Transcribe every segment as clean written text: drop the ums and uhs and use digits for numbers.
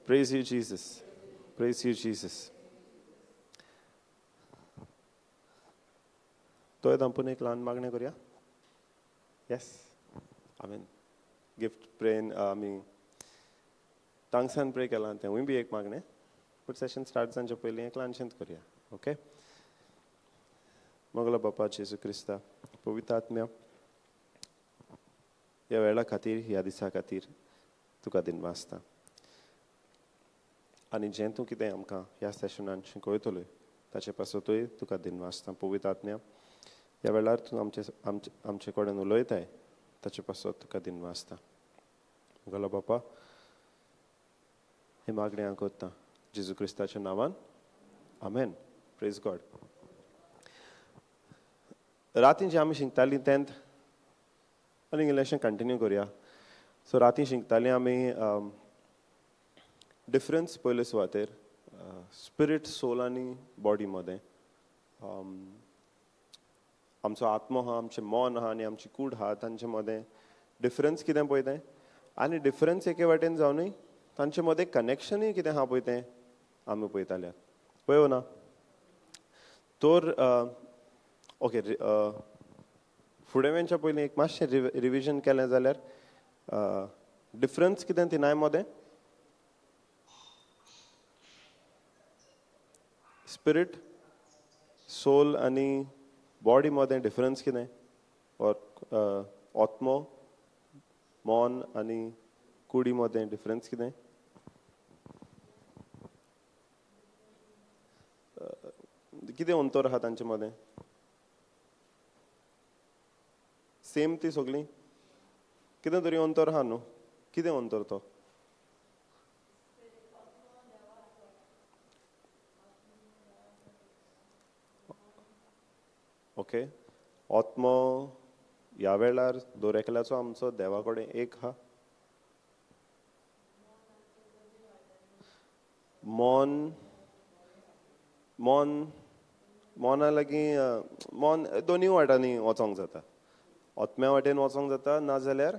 Praise you Jesus, praise you Jesus. तोय दांपून एक ल्हान मागणें करुया. येस, आमेन. गिफ्ट प्रेन आमी तांगसान प्रे केलां तेंवूय बी एक मागणें, पूण सेशन स्टार्ट जावचे पयलीं एक ल्हानशेंच करुया. ओके. मोगलो बापा जेजू क्रिस्ता, पवित्र आत्म्या, ह्या वेळा खातीर, ह्या दिसा खातीर तुका दिनवासता आनी जें तूं कितें आमकां ह्या सेशनान शिकयतलोय ताचे पासतूय तुका दिनवासता. पवित्र आत्म्या, ह्या वेळार तूं आमचे आमचे आमचे कडेन उलयताय ताचे पासत तुका दिनवासता. मोगलो बापा, हे मागणें हांव करतां जेजू क्रिस्ताच्या नांवान, आमेन. Praise God. रातीं जें आमी शिकतालीं तेंत आनी इल्लेशें कंटिन्यू करुया. सो रातीं शिकतालीं आमी डिफरन्स पयले सुवातेर स्पिरीट, सोल आनी बॉडी मदें. आमचो आत्मो आहा, आमचें मन आहा आनी आमची कूड आहा, तांचे मदें डिफरन्स कितें पळय तें, आनी डिफरन्स एके वाटेन जावनूय तांचे मदें कनेक्शनूय कितें आहा पळय तें आमी पळयताले. पळय ना तर ओके, फुडें वचच्या पयलीं एक मातशें रिविजन केलें जाल्यार डिफरन्स कितें तिनाय मदें? स्पिरीट, सोल आनी बॉडी मदें डिफरन्स कितें? ऑर आत्मो, मन आनी कुडी मदें डिफरन्स कितें? कितें अंतर आहा तांचे मदें? सेम ती सगळीं कितें तरी अंतर आहा न्हू? कितें अंतर तो? ओके, आत्मो ह्या वेळार दर एकल्याचो आमचो देवा कडेन एक आहा. मन, मन मना लागीं मन दोनूय वाटांनी वचोंक जाता. आत्म्या वाटेन वचोंक जाता, नाजाल्यार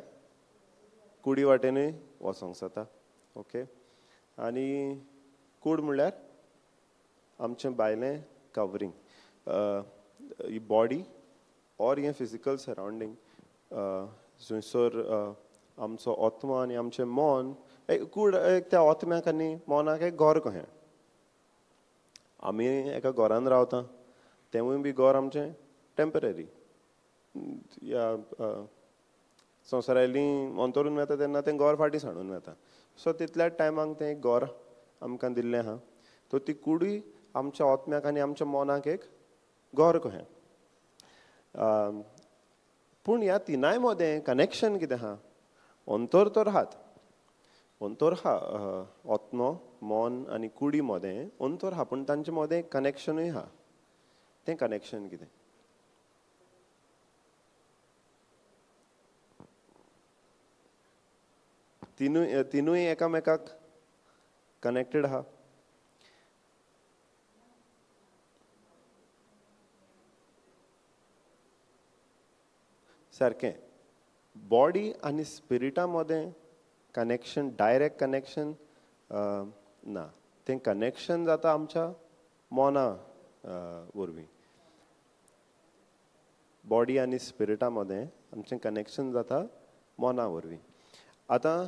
कुडी वाटेनूय वचोंक जाता. ओके, आनी कूड म्हणल्यार आमचें भायलें कवरींग, ही बॉडी ऑर हें फिजिकल सरावंडींग जंयसर आमचो आत्मो आनी आमचें मन, कूड एक त्या आत्म्याक आनी मनाक एक घर कहें. आमी एका घरान रावता, तेंवूय बी घर आमचें टेम्पररी. ह्या संवसारांतलीं अंतरून वता तेन्ना तें घर फाटीं सांडून वता. सो तितल्या टायमाक तें एक घर आमकां दिल्लें आहा. तर ती कुडूय आमच्या आत्म्याक आनी आमच्या मनाक एक घर कहें. पूण ह्या तिनाय मदें कनेक्शन कितें आहा? अंतर तर आहात, अंतर आहा, आत्मो, मन आनी कुडी मदें अंतर आहा, पूण तांचे मदें कनेक्शनूय आहा. तें कनेक्शन कितें? तिनूय तिनूय एकामेकाक कनेक्टेड आहा. सारकें बॉडी आनी स्पिरिटा मदें कनेक्शन, डायरेक्ट कनेक्शन ना. तें कनेक्शन जाता आमच्या मना वरवीं. बॉडी आनी स्पिरिटा मदें आमचें कनेक्शन जाता मना वरवीं. आतां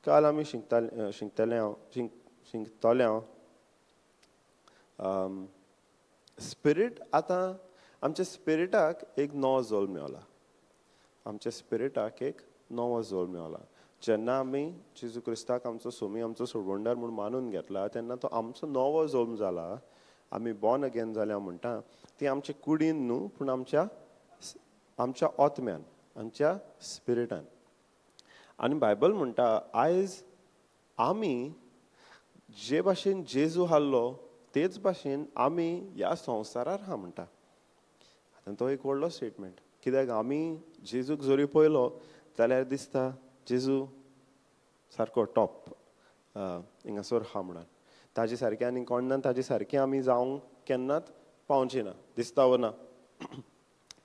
काल आमी शिकतले हांव शिकतले हांव स्पिरीट. आतां आमच्या स्पिरिटाक एक नवो जोल मेवला. आमच्या स्पिरिटाक एक नवो जोल मेवला. जेन्ना आमी जेजू क्रिस्ताक आमचो सोमी, आमचो सोडवणदार म्हूण मानून घेतला तेन्ना तो आमचो नवो जोल्म जाला. आमी बॉर्न अगेन जाल्या म्हणटा ती आमचे कुडीन न्हू, पूण आमच्या आमच्या आत्म्यान, आमच्या स्पिरिटान. आनी बायबल म्हणटा आयज आमी जे भाशेन जेजू हाडलो तेच भाशेन आमी ह्या संवसारार आहा म्हणटा. आतां तो एक व्हडलो स्टेटमेंट, कित्याक आमी जेजूक जरी पळयलो जाल्यार दिसता जेजू सारको टॉप हिंगासर आहा म्हणून. ताजे सारकें आनी कोण ना, ताजे सारकें आमी जावंक केन्नाच पावचें ना. दिसता वो ना?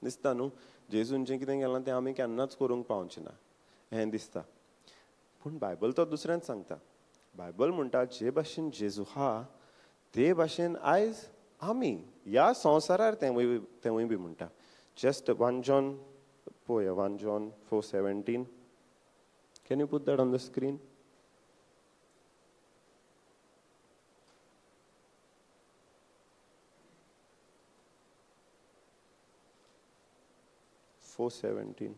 दिसता न्हू? जेजून जें कितें केलां तें आमी केन्नाच करूंक पावचें ना हें दिसता. पूण बायबल तो दुसऱ्यांच सांगता. बायबल म्हणटा जे भाशेन जेजू हा ते भाशेन आयज आमी ह्या संवसारार तेंवूय बी म्हणटा. जस्ट 1 John पळोवया, 1 John 4:17. Can you put that on the screen? 4:17.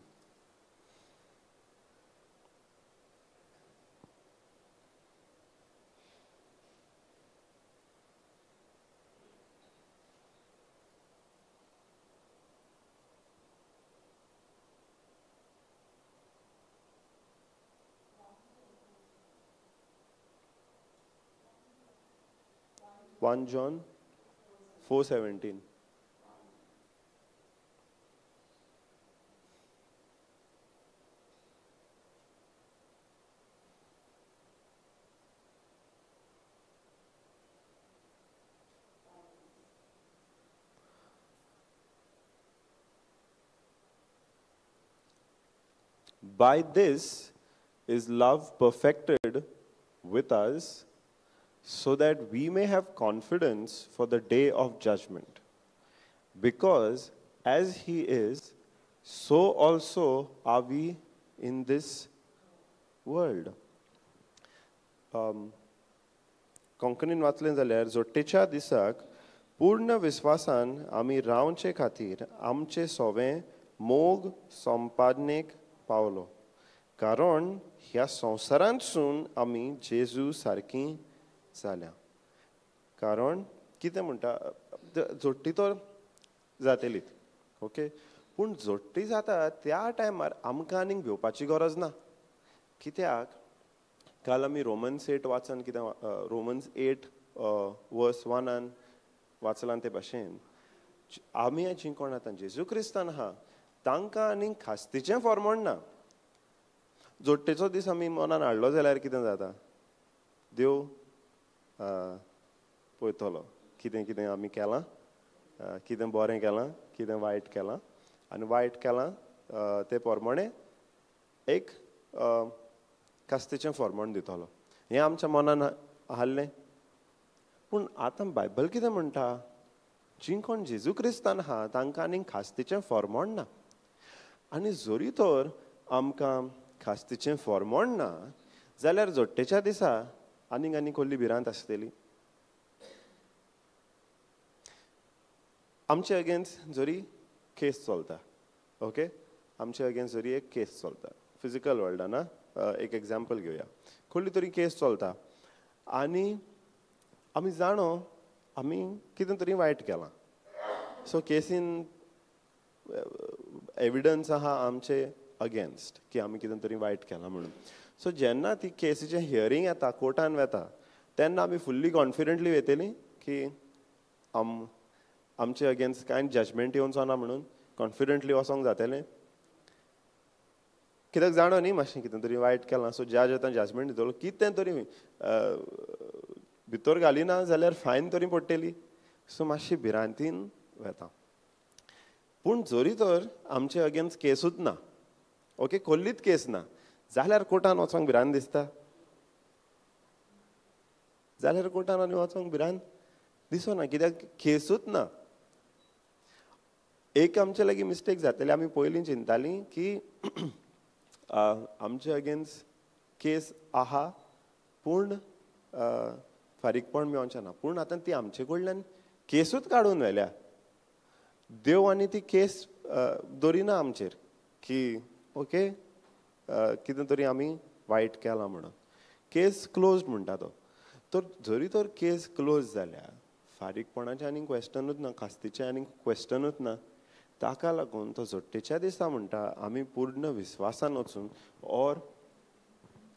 1 John 4:17. By this is love perfected with us, so that we may have confidence for the day of judgment. Because as he is, so also are we in this world. कोंकणीन वाचलें जाल्यार जोट्टेच्या दिसाक पूर्ण विस्वासान आमी रावचे खातीर आमचे सोवें मोग संपादनेक पावलो, कारण ह्या संवसारांतसून आमी जेजू सारकी जाल्या. कारण कितें म्हणटा, जोडटी तर जातलीच, ओके, पूण जोडटी जाता त्या टायमार आमकां आनीक भिवपाची गरज ना. कित्याक काल आमी रोमन्स 8 वाचन, कितें रोमन्स 8 वर्स 1 वाचलां ते भाशेन आमी जीं कोण आतां जेजू क्रिस्तान आहा तांकां आनीक खास्तीचें फॉर्मण ना. जोडटेचो दीस आमी मनान हाडलो जाल्यार कितें जाता, देव पळयतलो कितें कितें आमी केलां, कितें बरें केलां, कितें वायट केलां, आनी वायट केलां ते प्रमाणे एक कास्तीचें फॉर्मण दितलो. हें आमच्या मनान आहलें. पूण आतां बायबल कितें म्हणटा, जीं कोण जेजू क्रिस्तान आहा तांकां आनीक खास्तीचें फॉर्मण ना. आनी जरी तर आमकां खास्तीचें फॉर्मण ना जाल्यार जोडटेच्या दिसा आनीक आनी कसली भिरांत आसतली. आमचे अगेन्स्ट जरी केस चलता, ओके, आमचे अगेन्स्ट जरी एक केस चलता फिजिकल वर्ल्डान, एक एग्जाम्पल घेवया, कसली तरी केस चलता आनी आमी जाणो आमी कितें तरी वायट केलां, सो केसीन एविडन्स आहा आमचे अगेन्स्ट की आमी कितें तरी वायट केलां म्हणून. सो जेन्ना ती केसीचें हियरींग येता, कोर्टान वता, तेन्ना आमी फुल्ली कॉन्फिडंटली वयतली की आमचे अगेन्स्ट कांय जजमेंट येवचो ना म्हणून कॉन्फिडंटली वचोंक जातलें. कित्याक जाणो न्ही मातशें कितें तरी वायट केलां, सो जज आतां जजमेंट दितलो, कितें तरी भितर घालिना जाल्यार फायन तरी पडटली. सो मातशी भिरांतीन वता. पूण जरी तर आमचे अगेन्स्ट केसूच ना, ओके, कसलीच केस ना, जाल्यार कोर्टान वचोंक भिरांत दिसता, जाल्यार कोर्टान आनी वचोंक भिरांत दिसना, कित्याक केसूच ना. एक आमचे लागीं मिस्टेक जातली, आमी पयलीं चिंतालीं की आमचे अगेन्स्ट केस आहा पूण फारीकपण मेवचें ना, पूण आतां ती आमचे कडल्यान केसूच काडून व्हेल्या देव, आनी ती केस दवरिना आमचेर की ओके कितें तरी आमी वायट केलां म्हणून. केस क्लोज म्हणटा तो. तर जरी तर केस क्लोज जाल्यार फारीकपणाचें आनीक क्वेश्चनूच ना, खास्तीचें आनीक क्वेश्चनूच ना. ताका लागून तो जोडटेच्या दिसा म्हणटा आमी पूर्ण विस्वासान वचून ऑर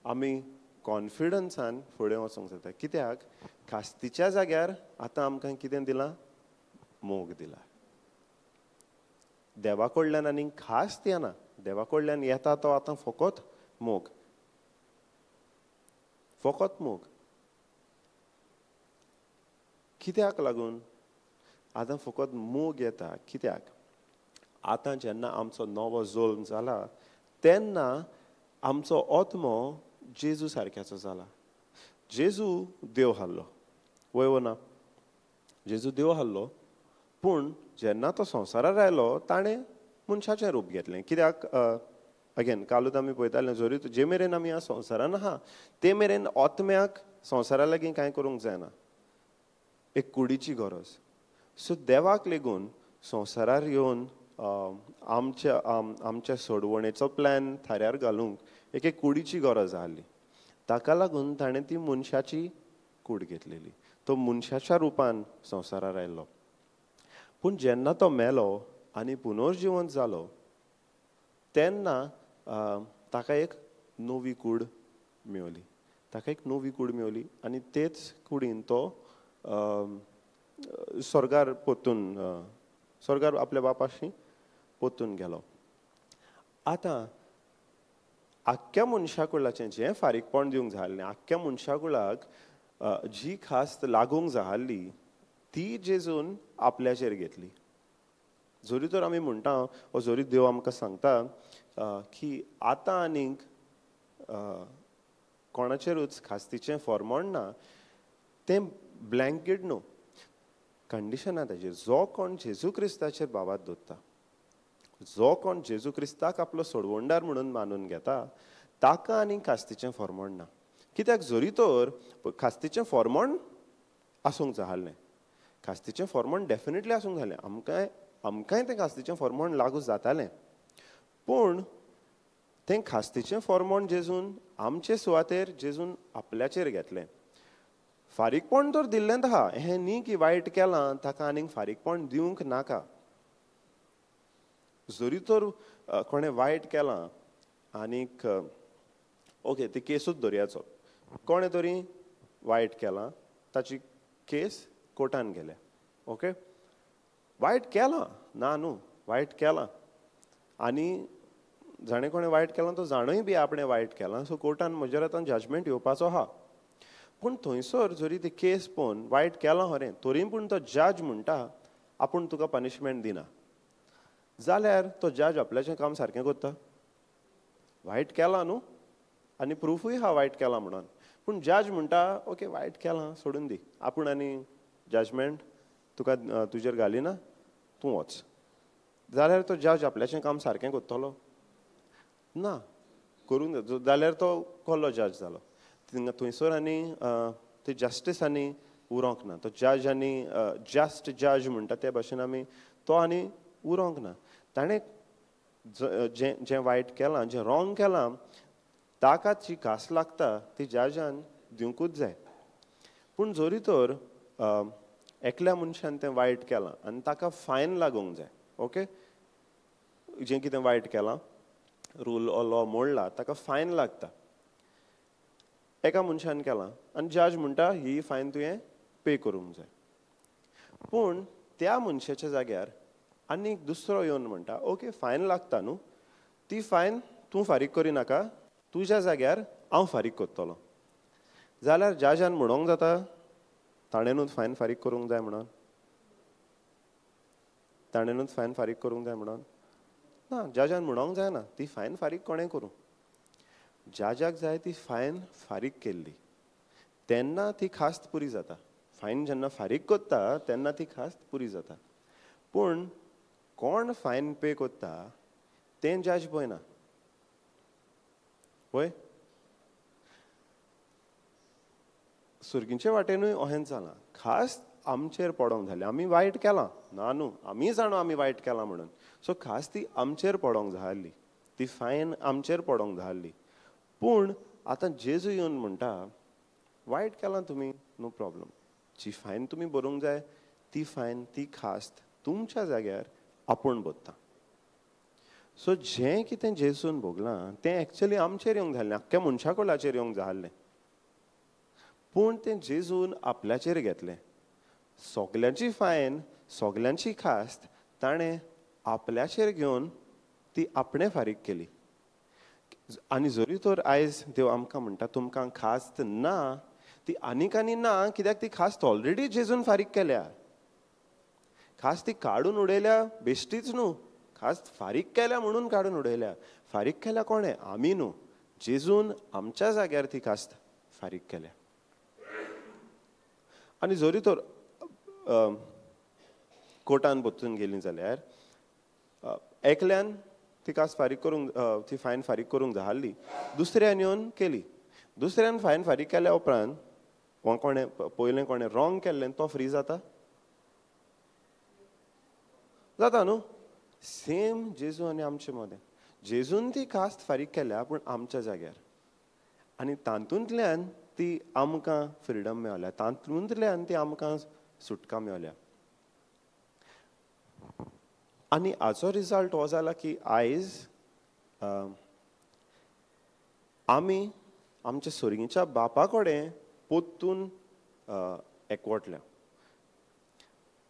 आमी कॉन्फिडन्सान फुडें वचूंक जाता. कित्याक खास्तीच्या जाग्यार आतां आमकां कितें दिलां, मोग दिला. देवा कडल्यान आनीक खास्त येना, देवा कडल्यान येता तो आतां फकत मोग, फकत मोग. कित्याक लागून आतां फकत मोग येता? कित्याक आतां जेन्ना आमचो नवो जल्म जाला तेन्ना आमचो आत्मो जेजू सारक्याचो जाला. जेजू देव हाडलो, वय वो ना? जेजू देव हाडलो, पूण जेन्ना तो संवसारार आयलो ताणें मनशाचें रूप घेतलें. कित्याक? अगेन कालूच आमी पळयताले, जरी जे मेरेन आमी ह्या संवसारान आहा ते मेरेन आत्म्याक संवसारा लागीं कांय करूंक जायना, एक कुडीची गरज. सो देवाक लेगून संवसारार येवन आमच्या आमच्या सोडवणेचो प्लॅन थाऱ्यार घालूंक एक कुडीची गरज आहली. ताका लागून ताणें ती मनशाची कूड घेतलेली, तो मनशाच्या रुपान संवसारार आयलो. पूण जेन्ना तो मेलो आनी पुनर्जिवंत जालो तेन्ना ताका एक नवी कूड मेवली, ताका एक नवी कूड मेवली आनी तेच कुडीन तो स्वर्गार परतून, स्वर्गार आपल्या बापाशी परतून गेलो. आतां आख्ख्या मनशाकुळाचें जें फारीकपण दिवंक जाल्लें, आख्ख्या मनशाकुळाक जी खास्त लागूंक जाल्ली ती जेजून आपल्याचेर घेतली. जरी तर आमी म्हणटा वो जरी देव आमकां सांगता की आतां आनीक कोणाचेरूच खास्तीचें फॉर्मोण ना, तें ब्लँकेट न्हू, कंडिशन आहा ताजेर. जो कोण जेजू क्रिस्ताचेर बाबात दवरता, जो कोण जेजू क्रिस्ताक आपलो सोडवणदार म्हणून मानून घेता ताका आनी खास्तीचें फॉर्मोण ना. कित्याक? जरी तर खास्तीचें फॉर्मोण आसूंक जाय, खास्तीचें फॉर्मोण डेफिनेटली आसूंक जालें, आमकांय आमकांय तें खास्तीचें फॉर्मोण लागू जातालें, पूण तें खास्तीचें फॉर्मोण जेजून आमचे सुवातेर जेजून आपल्याचेर घेतलें. फारीकपण तर दिल्लेंच आहा, हें न्ही की वायट केलां ताका आनीक फारीकपण दिवंक नाका. जरी तर कोणें वायट केलां आनीक ओके ती केसूच दर्याचो, कोणें तरी वायट केलां ताची केस कोर्टान गेल्या, ओके वायट केलां ना न्हू, वायट केलां आनी जाणें कोणें वायट केलां तो जाणूय बी आपणें वायट केलां, सो कोर्टान म्हजेर आतां जजमेंट येवपाचो आहा. पूण थंयसर जरी ती केस पळोवन वायट केलां खरें, तरी पूण तो जज म्हणटा आपूण तुका पनिशमेंट दिना, जाल्यार तो जज आपल्याचें काम सारकें करता? वायट केलां न्हू आनी प्रुफूय आहा वायट केलां म्हणून, पूण जज म्हणटा ओके वायट केलां सोडून दी, आपूण आनी जजमेंट तुका तुजेर घालिना, तूं वच. जाल्यार तो जज आपल्याचें काम सारकें करतलो ना? करूंक जाल्यार तो कसलो जज जालो? थंयसर आनी ते जस्टीस आनी उरोंक ना, तो जज आनी जस्ट जज म्हणटा ते भाशेन आमी तो आनी उरोंक ना. ताणें जें जें वायट केलां, जें रॉंग केलां ताका जी घास लागता ती जजान दिवंकूच जाय. पूण जरी तर एकल्या मनशान तें वायट केलां आनी ताका फायन लागूंक जाय, ओके जें कितें वायट केलां, रूल ऑ लॉ मोडला ताका फायन लागता, एका मनशान केलां आनी जज म्हणटा ही फायन तुवें पे करूंक जाय. पूण त्या मनशाच्या जाग्यार आनीक दुसरो येवन म्हणटा ओके फायन लागता न्हू, ती फायन तूं फारीक करिनाका, तुज्या जाग्यार हांव फारीक करतलो. जाल्यार जजान म्हणोंक जाता ताणेनूच फायन फारीक करूंक जाय म्हणून? ताणेनूच फायन फारीक करूंक जाय म्हणून? ना, जजान म्हणोंक जायना ती फायन फारीक कोणें करूं. जजाक जाय ती फायन फारीक केल्ली तेन्ना ती खास्त पुरी जाता. फायन जेन्ना फारीक करता तेन्ना ती खास्त पुरी जाता. पूण कोण फायन पे करता तें जज पळयना, पळय सुर्गींचे वाटेनूय अहेंच जालां, खास आमचेर पडोंक जालें, आमी वायट केलां ना न्हू, आमी जाणो आमी वायट केलां म्हणून, सो खास ती आमचेर पडोंक जाल्ली, ती फायन आमचेर पडोंक जाल्ली. पूण आतां जेजू येवन म्हणटा वायट केलां तुमी, नो प्रॉब्लम, जी फायन तुमी भरूंक जाय ती फायन, ती खास्त तुमच्या जाग्यार आपूण भरता. सो जें कितें जेजून भोगलां तें एक्चुअली आमचेर येवंक जाल्लें, आख्ख्या मनशाकुळाचेर येवंक जाल्लें, पूण तें जेजून आपल्याचेर घेतलें. सगल्यांची फायन, सगल्यांची खास्त ताणें आपल्याचेर घेवन ती आपणें फारीक केली. आनी जरी तर आयज देव आमकां म्हणटा तुमकां खास्त ना, ती आनीक आनी ना, कित्याक ती खास्त ऑलरेडी जेजून फारीक केल्या, खास ती काडून उडयल्या बेश्टीच न्हू, खास फारीक केल्या म्हणून काडून उडयल्या. फारीक केल्या कोणें? आमी न्हू, जेजून आमच्या जाग्यार ती खास्त फारीक केल्या. आनी जरी तर कोर्टान वचून गेली जाल्यार एकल्यान ती कास फारीक करूंक, ती फायन फारीक करूंक जाल्ली, दुसऱ्यान येवन केली. दुसऱ्यान फायन फारीक केल्या उपरांत कोणें पयलें कोणें रॉंग केल्लें तो फ्री जाता, जाता न्हू. सेम जेजू आनी आमचे मदें, जेजून ती कास्त फारीक केल्या पूण आमच्या जाग्यार, आनी तातूंतल्यान ती आमकां फ्रिडम मेवल्या, तातूंतल्यान ती आमकां सुटका मेवल्या. आनी हाचो रिजल्ट हो जाला की आयज आमी आमच्या सोर्गीच्या बापा कडेन पोत्तून एकवटल्या.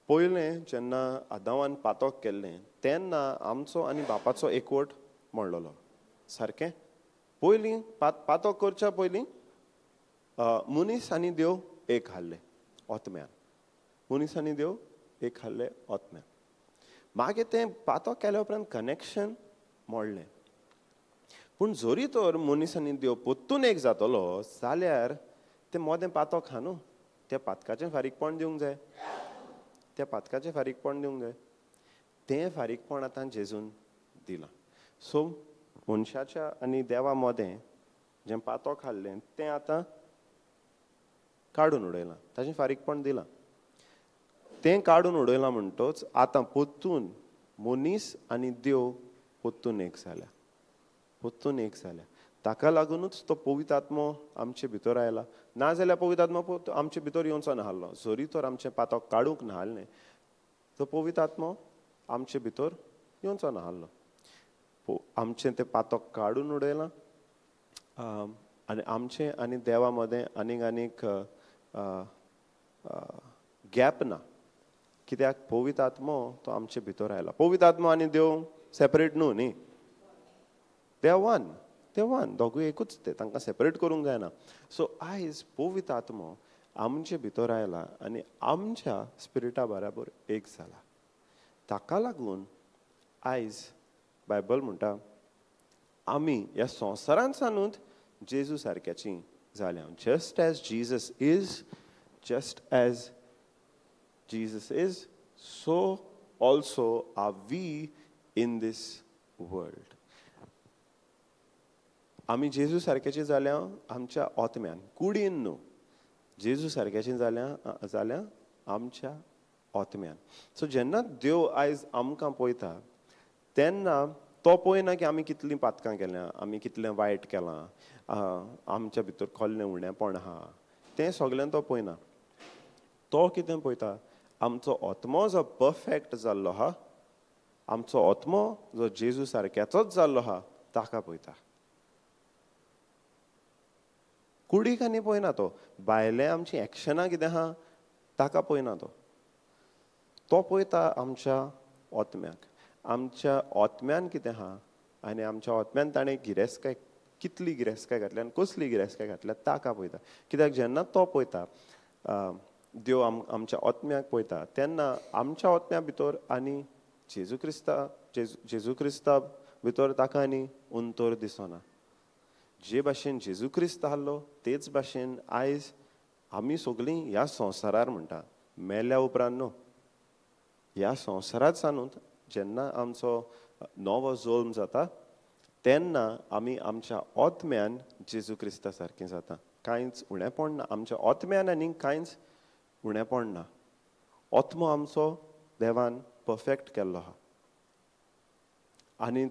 पयलें जेन्ना आदावान पातक केल्लें तेन्ना आमचो आनी बापाचो एकवट म्हणलेलो सारकें. पयलीं पातक करच्या पयलीं मनीस आनी देव एक हाडले आत्म्यान, मनीस आनी देव एक हाडले आत्म्यान. मागीर तें पातक केल्या उपरांत कनेक्शन मोडलें. पूण जरी तर मनीस आनी देव पोत्तून एक जातलो जाल्यार तें मोदें पातक हा न्हू, त्या पातकाचें फारीकपण दिवंक जाय, त्या पातकाचें फारीकपण दिवंक जाय. तें फारीकपण आतां जेजून दिलां. सो मनशाच्या आनी देवा मदें जें पातक हाडलें तें आतां काडून उडयलां, ताचें फारीकपण दिलां. तें काडून उडयलां म्हणटच आतां पोत्तून मनीस आनी देव पोत्तून एक जाल्या, पोत्तून एक जाल्या. ताका लागुनूच तो पवित्र आत्मो आमचे भितर आयला. ना जाल्यार पवित्र आत्मो आमचे भितर येवचो नासलो. जरी तर आमचें पातक काडूंक नासलें तो पवित्र आत्मो आमचे भितर येवचो नासलो. आमचें तें पातक काडून उडयलां आनी आमचें आनी देवा मदें आनीक आनीक गॅप ना. कित्याक पवित्र आत्मो तो आमचे भितर आयला. पवित्र आत्मो आनी देव सेपरेट न्हू न्ही, they are one, they are one, दोगूय एकूच ते, तांकां सेपरेट करूंक जायना. सो आयज पवित्र आत्मो आमचे भितर आयला आनी आमच्या स्पिरिटा बराबर एक जाला. ताका लागून आयज बायबल म्हणटा आमी ह्या संवसारांत सानूच जेजू सारक्याची जाल्या. Just as Jesus is, just as Jesus is, so also are we in this world. आमी जेजू सारक्याची जाल्या आमच्या आत्म्यान, कुडीन न्हू. जेजू सारक्याची जाल्या जाल्या आमच्या आत्म्यान. सो जेन्ना देव आयज आमकां पळयता तेन्ना तो पळयना की आमी कितलीं पातकां केल्यां, आमी कितलें वायट केलां, आमच्या भितर खोल्लें उणेपण आहा, तें सगळें तो पळयना. तो कितें पळयता, आमचो आत्मो जो परफेक्ट जाल्लो आहा, आमचो आत्मो जो जेजू सारक्याचोच जाल्लो आहा ताका पळयता. कुडीक आनी पळयना तो, भायलें आमचीं एक्शनां कितें आहा ताका पळयना तो. तो पळयता आमच्या आत्म्याक, आमच्या आत्म्यान कितें आहा आनी आमच्या आत्म्यान ताणें गिरेस्तकाय कितली गिरेस्तकाय घातल्या आनी कसली गिरेस्तकाय घातल्या ताका पळयता. कित्याक जेन्ना तो पळयता, देव आमच्या आत्म्याक पळयता तेन्ना आमच्या आत्म्या भितर आनी जेजू क्रिस्ता जेजू क्रिस्ता भितर ताका आनी अंतर दिसना. जे भाशेन जेजू क्रिस्त आहलो तेच भाशेन आयज आमी सगळीं ह्या संवसारार म्हणटा, मेल्या उपरांत न्हू, ह्या संवसारांत सानूच जेन्ना आमचो नवो जल्म जाता तेन्ना आमी आमच्या आत्म्यान जेजू क्रिस्ता सारकें जाता. कांयच उणेपण ना आमच्या आत्म्यान, आनी कांयच उणेपण ना. आत्मो आमचो देवान परफेक्ट केल्लो आहा आनी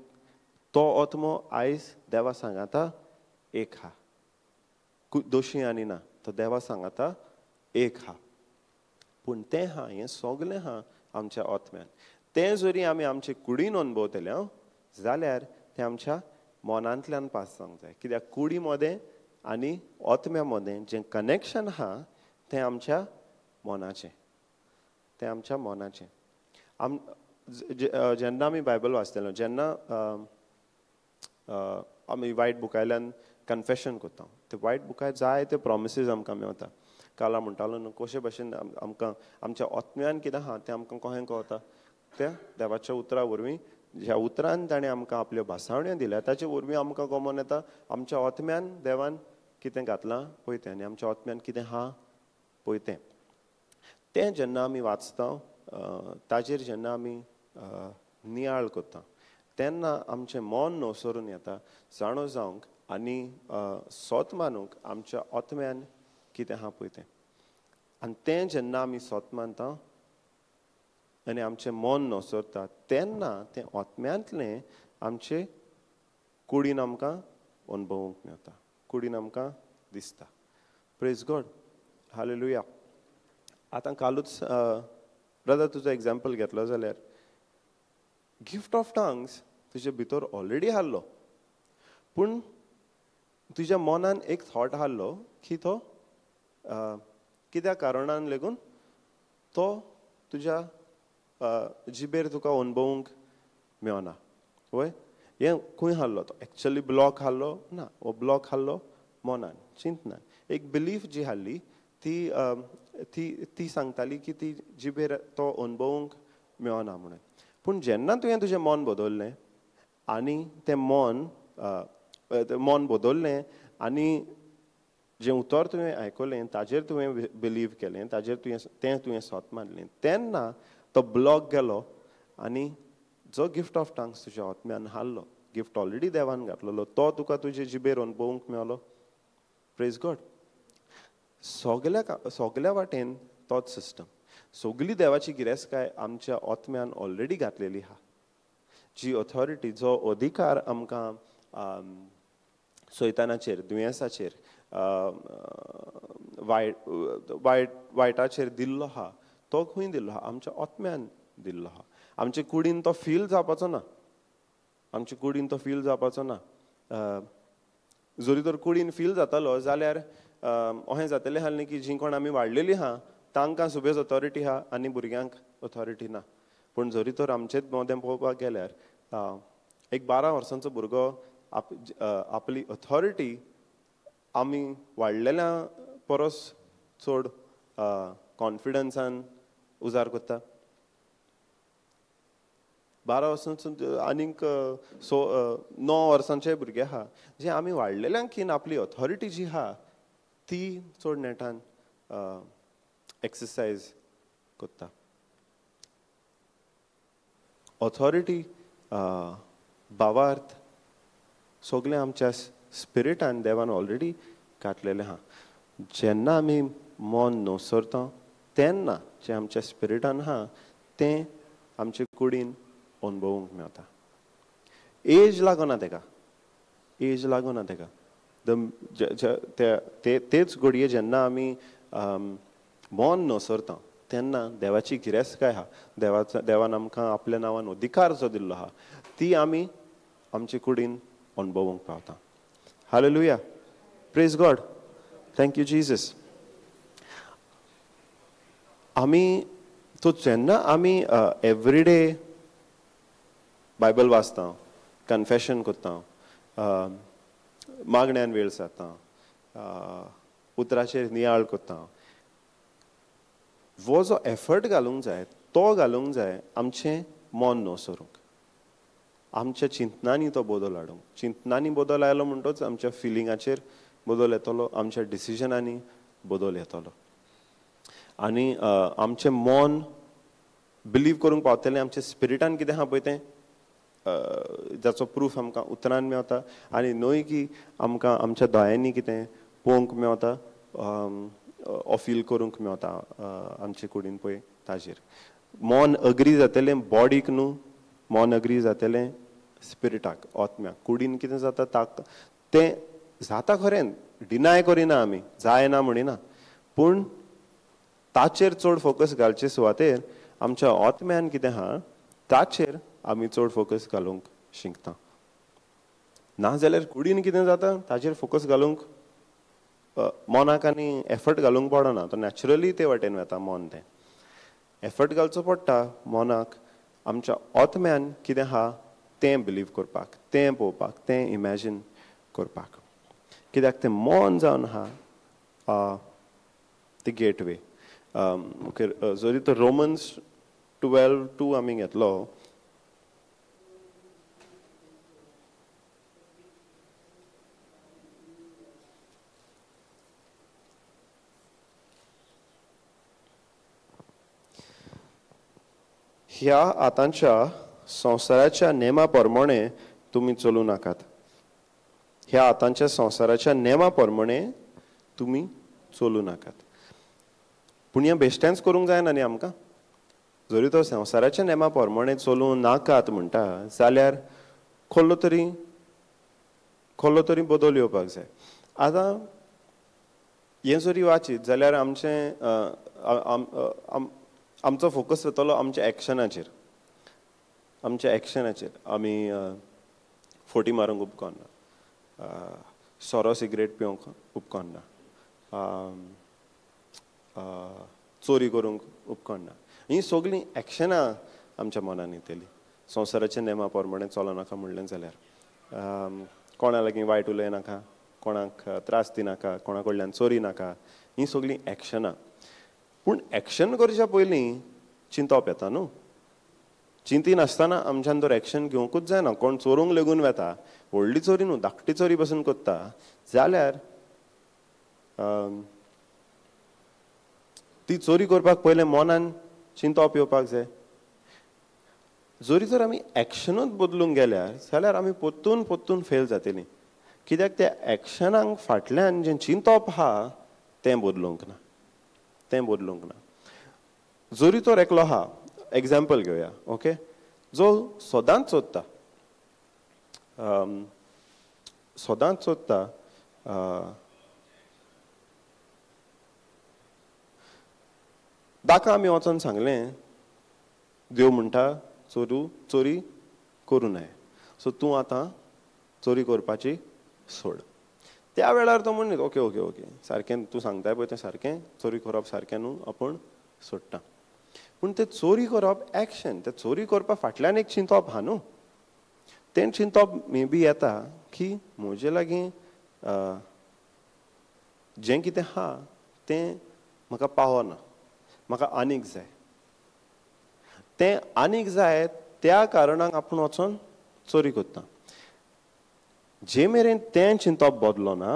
तो आत्मो आयज देवा सांगाता एक आहा, दोशी आनी ना, तो देवा सांगाता एक आहा. पूण तें आहा, हें सगळें आहा आमच्या आत्म्यान. तें जरी आमी आमचे कुडीन अनुभवतले जाल्यार तें आमच्या मनांतल्यान पास जावंक जाय. कित्याक कुडी मदें आनी आत्म्या मदें जें कनेक्शन आहा तें आमच्या मनाचें, तें आमच्या मनाचें. जेन्ना आमी बायबल वाचतले, जेन्ना आमी वायट बुकांतल्यान कन्फेशन करता, ते वायट बुकार जाय ते प्रोमिसीस आमकां मेवता. काला म्हणटालो न्हू कशे भाशेन आमकां आमच्या आत्म्यान कितें आहा तें आमकां कशें कळटा, त्या देवाच्या उतरा वरवीं. ज्या उतरान ताणें आमकां आपल्यो भासावण्यो दिल्या ताचे वरवीं आमकां कमोन येता आमच्या आत्म्यान देवान कितें घातलां पळय तें, आनी आमच्या आत्म्यान कितें आहा पळय तें. तें जेन्ना आमी वाचता, ताजेर जेन्ना आमी नियाळ करता तेन्ना आमचें मन नवसरून येता जाणो जावंक आनी सोत मानूंक आमच्या आत्म्यान कितें आहा पळय तें. आनी तें जेन्ना आमी सोत मानता आनी आमचें मन नवसरता तेन्ना तें आत्म्यांतलें आमचे कुडीन आमकां अणभवूंक मेळटा, कुडीन आमकां दिसता. Praise God, hallelujah. आतां कालूच ब्रदर तुजो एग्जाम्पल घेतलो जाल्यार गिफ्ट ऑफ टंग्स तुजे भितर ऑलरेडी हाडलो, पूण तुज्या मनान एक थॉट हाडलो की तो कित्या कारणान लेगून तो तुज्या जिबेर तुका अणभवूंक मेळना. वय, हें खंय हाडलो तो? एक्चुअली ब्लॉक हाडलो ना, हो ब्लॉक हाडलो मनान, चिंतनान. एक बिलीफ जी हाडली ती ती ती सांगताली की ती जिबेर तो अणभवूंक मेळना म्हणून. पूण जेन्ना तुवें तुजें मन बदललें आनी तें मन मन बदललें आनी जें उतर तुवें आयकलें ताजेर तुवें बिलीव केलें, ताजेर तुवें तें तुवें सोत मानलें, तेन्ना तो ब्लॉक गेलो आनी जो गिफ्ट ऑफ टंग्स तुज्या आत्म्यान हाडलो, गिफ्ट ऑलरेडी देवान घातलेलो, तो तुका तुजे जिबेर अणभवूंक मेळलो. Praise God. सगल्या सगल्या वाटेन तोच सिस्टम, सगली देवाची गिरेस्तकाय आमच्या आत्म्यान ऑलरेडी घातलेली आहा. जी ऑथॉरिटी, जो अधिकार आमकां सैतानाचेर, दुयेंसाचेर, वायट वायट वायटाचेर दिल्लो आहा, तो खंय दिल्लो आहा? आमच्या आत्म्यान दिल्लो आहा. आमचे कुडीन तो फील जावपाचो ना, आमचे कुडीन तो फील जावपाचो ना. जरी तर कुडीन फील जातालो जाल्यार अशें जातलें आसलें की जी कोण आमी वाडलेली आहा तांकां सुबेज ऑथॉरिटी आहा आनी भुरग्यांक ऑथॉरिटी ना. पूण जरी तर आमचेच मदें पळोवपाक गेल्यार एक 12 वर्सांचो भुरगो आपली ऑथॉरिटी आमी वाडलेल्या परस चड कॉन्फिडन्सान उजार करता. 12 वर्सांचो आनीक 9 वर्सांचे भुरगे आहा जे आमी वाडलेल्यांकीन आपली ऑथॉरिटी जी आहा ती चड नेटान एक्सरसायज करता. ऑथॉरिटी, भावार्थ सगळें आमच्या स्पिरिटान देवान ऑलरेडी घातलेलें आहा. जेन्ना आमी मन नवसरता तेन्ना जें आमच्या स्पिरिटान आहा तें आमचे कुडीन अणभवूंक मेळटा. एज लागना तेका, एज लागना तेका. तेच घडये जेन्ना आमी मन नवसरता तेन्ना देवाची गिरेस्तकाय आहा, देवाचो देवान आमकां आपल्या नांवान अधिकार जो दिल्लो आहा ती आमी आमचे कुडीन अणभवूंक पावता. Hallelujah, praise God, thank you Jesus. आमी तो जेन्ना आमी एवरीडे बायबल वाचता, कन्फेशन करता, मागण्यान वेळ जाता, उतराचेर नियाळ करता, वो जो एफर्ट घालूंक जाय तो घालूंक जाय आमचें मन नवसरूंक, आमच्या चिंतनांनी तो बदल हाडूंक. चिंतनांनी बदल आयलो म्हणटच आमच्या फिलिंगाचेर बदल येतलो, आमच्या डिसिजनांनी बदल येतलो आनी आमचें मन बिलीव करूंक पावतलें आमच्या स्पिरिटान कितें आहा पळय तें, जाचो प्रूफ आमकां उतरान मेवता आनी न्हय की आमकां आमच्या दोळ्यांनी कितें पळोवंक मेवता ओ फील करूंक मेवता आमचे कुडीन पळय ताजेर. मन अग्री जातलें बॉडीक न्हू, मन अग्री जातलें स्पिरिटाक, आत्म्याक. कुडीन कितें जाता ताक तें जाता खरें, डिनाय करिना आमी, जायना म्हणिना, पूण ताचेर चड फोकस घालचे सुवातेर आमच्या आत्म्यान कितें आहा ताचेर आमी चड फोकस घालूंक शिकता. नाजाल्यार कुडीन कितें जाता ताचेर फोकस घालूंक मनाक आनी एफर्ट घालूंक पडना, तो नॅचरली ते वाटेन वता मन. तें एफर्ट घालचो पडटा मनाक आमच्या आत्म्यान कितें आहा तें बिलीव करपाक, तें पळोवपाक, तें इमॅजीन करपाक. कित्याक तें मन जावन आहा ती गेटवे. ओके, जरी तो रोमन्स 12:2 आमी घेतलो, ह्या आतांच्या संवसाराच्या नेमा प्रमाणे तुमी चलूं नाकात. ह्या आतांच्या संवसाराच्या नेमा प्रमाणे तुमी चलूं नाकात. पूण हें बेश्टेंच करूंक जायना न्ही आमकां. जरी तो संवसाराच्या नेमा प्रमाणे चलूं नाकात म्हणटा जाल्यार खोल्लो तरी बदल येवपाक जाय. आतां हें जरी वाचीत जाल्यार आमचें आमचो फोकस जातलो आमच्या एक्शनाचेर. आमच्या एक्शनाचेर आमी फोटी मारूंक उपकारना, सोरो सिगरेट पिवंक उपकारना, चोरी करूंक उपकारना. ही सगळीं एक्शनां आमच्या मनान येतली संवसाराच्या नेमा प्रमाणे चलो नाका म्हणलें जाल्यार. कोणा लागीं वायट उलय नाका, कोणाक त्रास दिनाका, कोणा कडल्यान चोरी नाका, ही सगळीं एक्शनां. पूण एक्शन करच्या पयलीं चिंतप येता न्हू. चिंती नासतना आमच्यान तर एक्शन घेवंकूच जायना. कोण चोरूंक लेगून वेता, व्हडली चोरी न्हू, धाकटी चोरी पसून करता जाल्यार ती चोरी करपाक पयलें मनान चिंतप येवपाक जाय. जरी जर आमी एक्शनूच बदलूंक गेल्यार जाल्यार आमी परतून परतून फेल जातलीं. कित्याक त्या एक्शनांक फाटल्यान जें चिंतप आहा तें बदलूंक ना, तें बदलूंक ना. जरी तर एकलो आहा, एग्जाम्पल घेवया, ओके, जो सदांच सोदता, सदांच सोदता ताका आमी वचोन सांगलें देव म्हणटा चोरी करूं नये, सो तूं आतां चोरी करपाची सोड. त्या वेळार तो म्हणटा ओके ओके ओके सारकें तूं सांगताय पळय तें सारकें, चोरी करप सारकें न्हू, आपूण सोडटा. पूण तें चोरी करप एक्शन, तें चोरी करपा फाटल्यान एक चिंतप आहा न्हू. तें चिंतप मे बी येता की म्हजे लागीं जें कितें आहा तें म्हाका पावना, म्हाका आनीक जाय. तें आनीक जाय त्या कारणाक आपूण वचोन चोरी करता. जे मेरेन तें चिंतप बदलो ना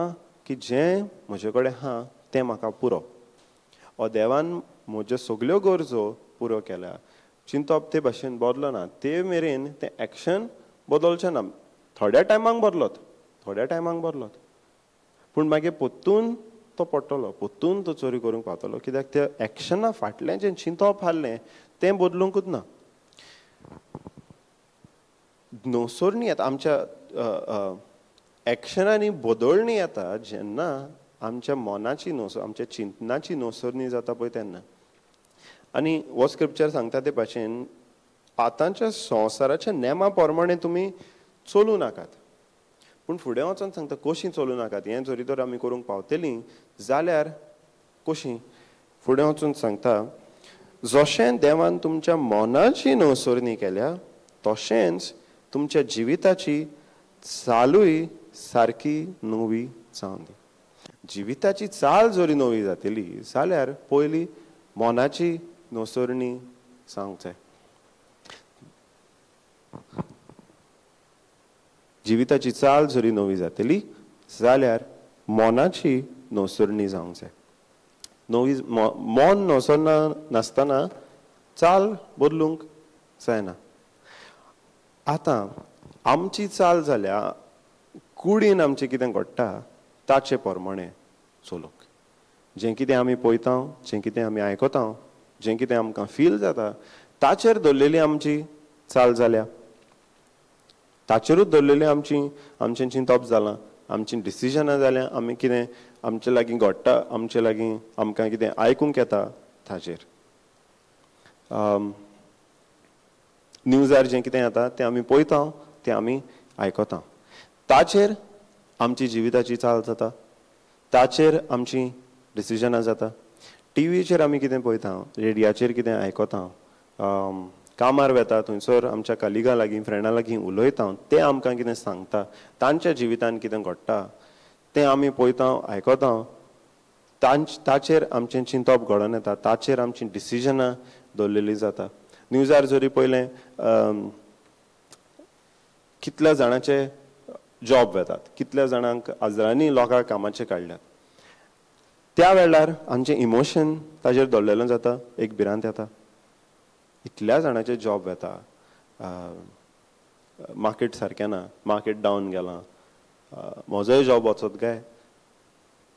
की जें म्हजे कडेन आहा तें म्हाका पुरो, ओ देवान म्हज्यो सगल्यो गरजो पुरो केल्या, चिंतप ते भाशेन बदलो ना ते मेरेन तें एक्शन बदलचें ना. थोड्या टायमाक बदलत, थोड्या टायमाक बदलत, पूण मागीर परतून तो पडटलो, परतून तो चोरी करूंक पावतलो. कित्याक त्या एक्शना फाटलें जें चिंतप आहलें तें बदलूंकूच ना. नवसरणी येता आमच्या एक्शनांनी, बदलणी येता जेन्ना आमच्या मनाची आमच्या चिंतनाची नवसरणी जाता पळय तेन्ना. आनी हो स्क्रिप्चर सांगता ते भाशेन आतांच्या संवसाराच्या नेमा प्रमाणे तुमी चलूं नाकात. पूण फुडें वचोन सांगता कशीं चलूं नाकात, हें जरी तर आमी करूंक पावतलीं जाल्यार कशीं. फुडें वचून सांगता जशें देवान तुमच्या मनाची नवसरणी केल्या तशेंच तुमच्या जिविताची चालूय सारकी नवी जावन दी. जिविताची चाल जरी नवी जातली जाल्यार पयली मनाची नवसरणी जावंक जाय. जिविताची चाल जरी नवी जातली जाल्यार मनाची नवसरणी जावंक जाय. नवी मन नवसरना नासतना चाल बदलूंक जायना. आतां आमची चाल जाल्या कुडीन आमचें कितें घडटा ताचे प्रमाणे चलूंक, जें कितें आमी पळयता, जें कितें आमी आयकता, जें कितें आमकां फील जाता ताचेर दवरलेली आमची चाल जाल्या, ताचेरूच दवरलेलें आमचें चिंतप जालां, आमचीं डिसिजनां जाल्यां, आमी कितें आमचे लागीं घडटा, आमचे लागीं आमकां कितें आयकूंक येता ताचेर. न्यूजार जें कितें येता तें आमी पळयता, तें आमी आयकता, ताचेर आमची जिविताची चाल जाता, ताचेर आमची डिसिजनां जाता. टिवीचेर आमी कितें पळयता, रेडियाचेर कितें आयकता, कामार वेता थंयसर आमच्या कलिगां लागीं फ्रेंडां लागीं उलयता, तें आमकां कितें सांगता, तांच्या जिवितान कितें घडटा तें आमी पळयता, आयकता, ताचेर आमचें चिंतप घडोवन येता, ताचेर आमचीं डिसिजनां दवरलेलीं जाता. न्यूजार जरी पळयलें कितल्या जाणांचे जॉब वेतात, कितल्या जाणांक हजारांनी लोकांक कामाचे काडल्यात, त्या वेळार आमचें इमोशन ताचेर दवरलेलें जाता, एक भिरांत येता. इतल्या जाणांचे जॉब वेता, मार्केट सारकें ना, मार्केट डावन गेलां, म्हजोय जॉब वचत काय,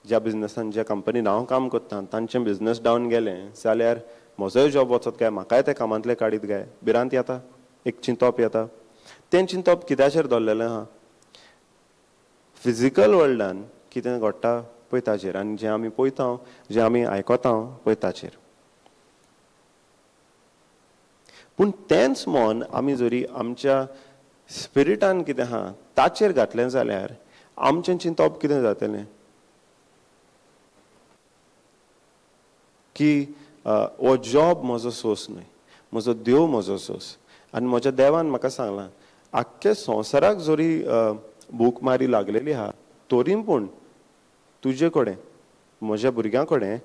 ज्या बिजनसान ज्या कंपनीन हांव काम करता तांचें बिजनस डावन गेलें जाल्यार म्हजोय जॉब वचत काय, म्हाकाय त्या कामांतलें काडीत काय, भिरांत येता, एक चिंतप येता. तें चिंतप कित्याचेर दवरलेलें आहा? फिजिकल वर्ल्डान कितें घडटा पळय ताचेर, आनी जें आमी पळयता, जें आमी आयकता पळय ताचेर. पूण तेंच मन आमी जरी आमच्या स्पिरिटान कितें आहा ताचेर घातलें जाल्यार आमचें चिंतप कितें जातलें की हो जॉब म्हजो सोर्स न्हय, म्हजो देव म्हजो सोर्स. आनी म्हज्या देवान म्हाका सांगलां आख्खे संवसाराक जरी भूक मारी लागलेली आहा तरी पूण तुजे कडेन, म्हज्या भुरग्यां कडेन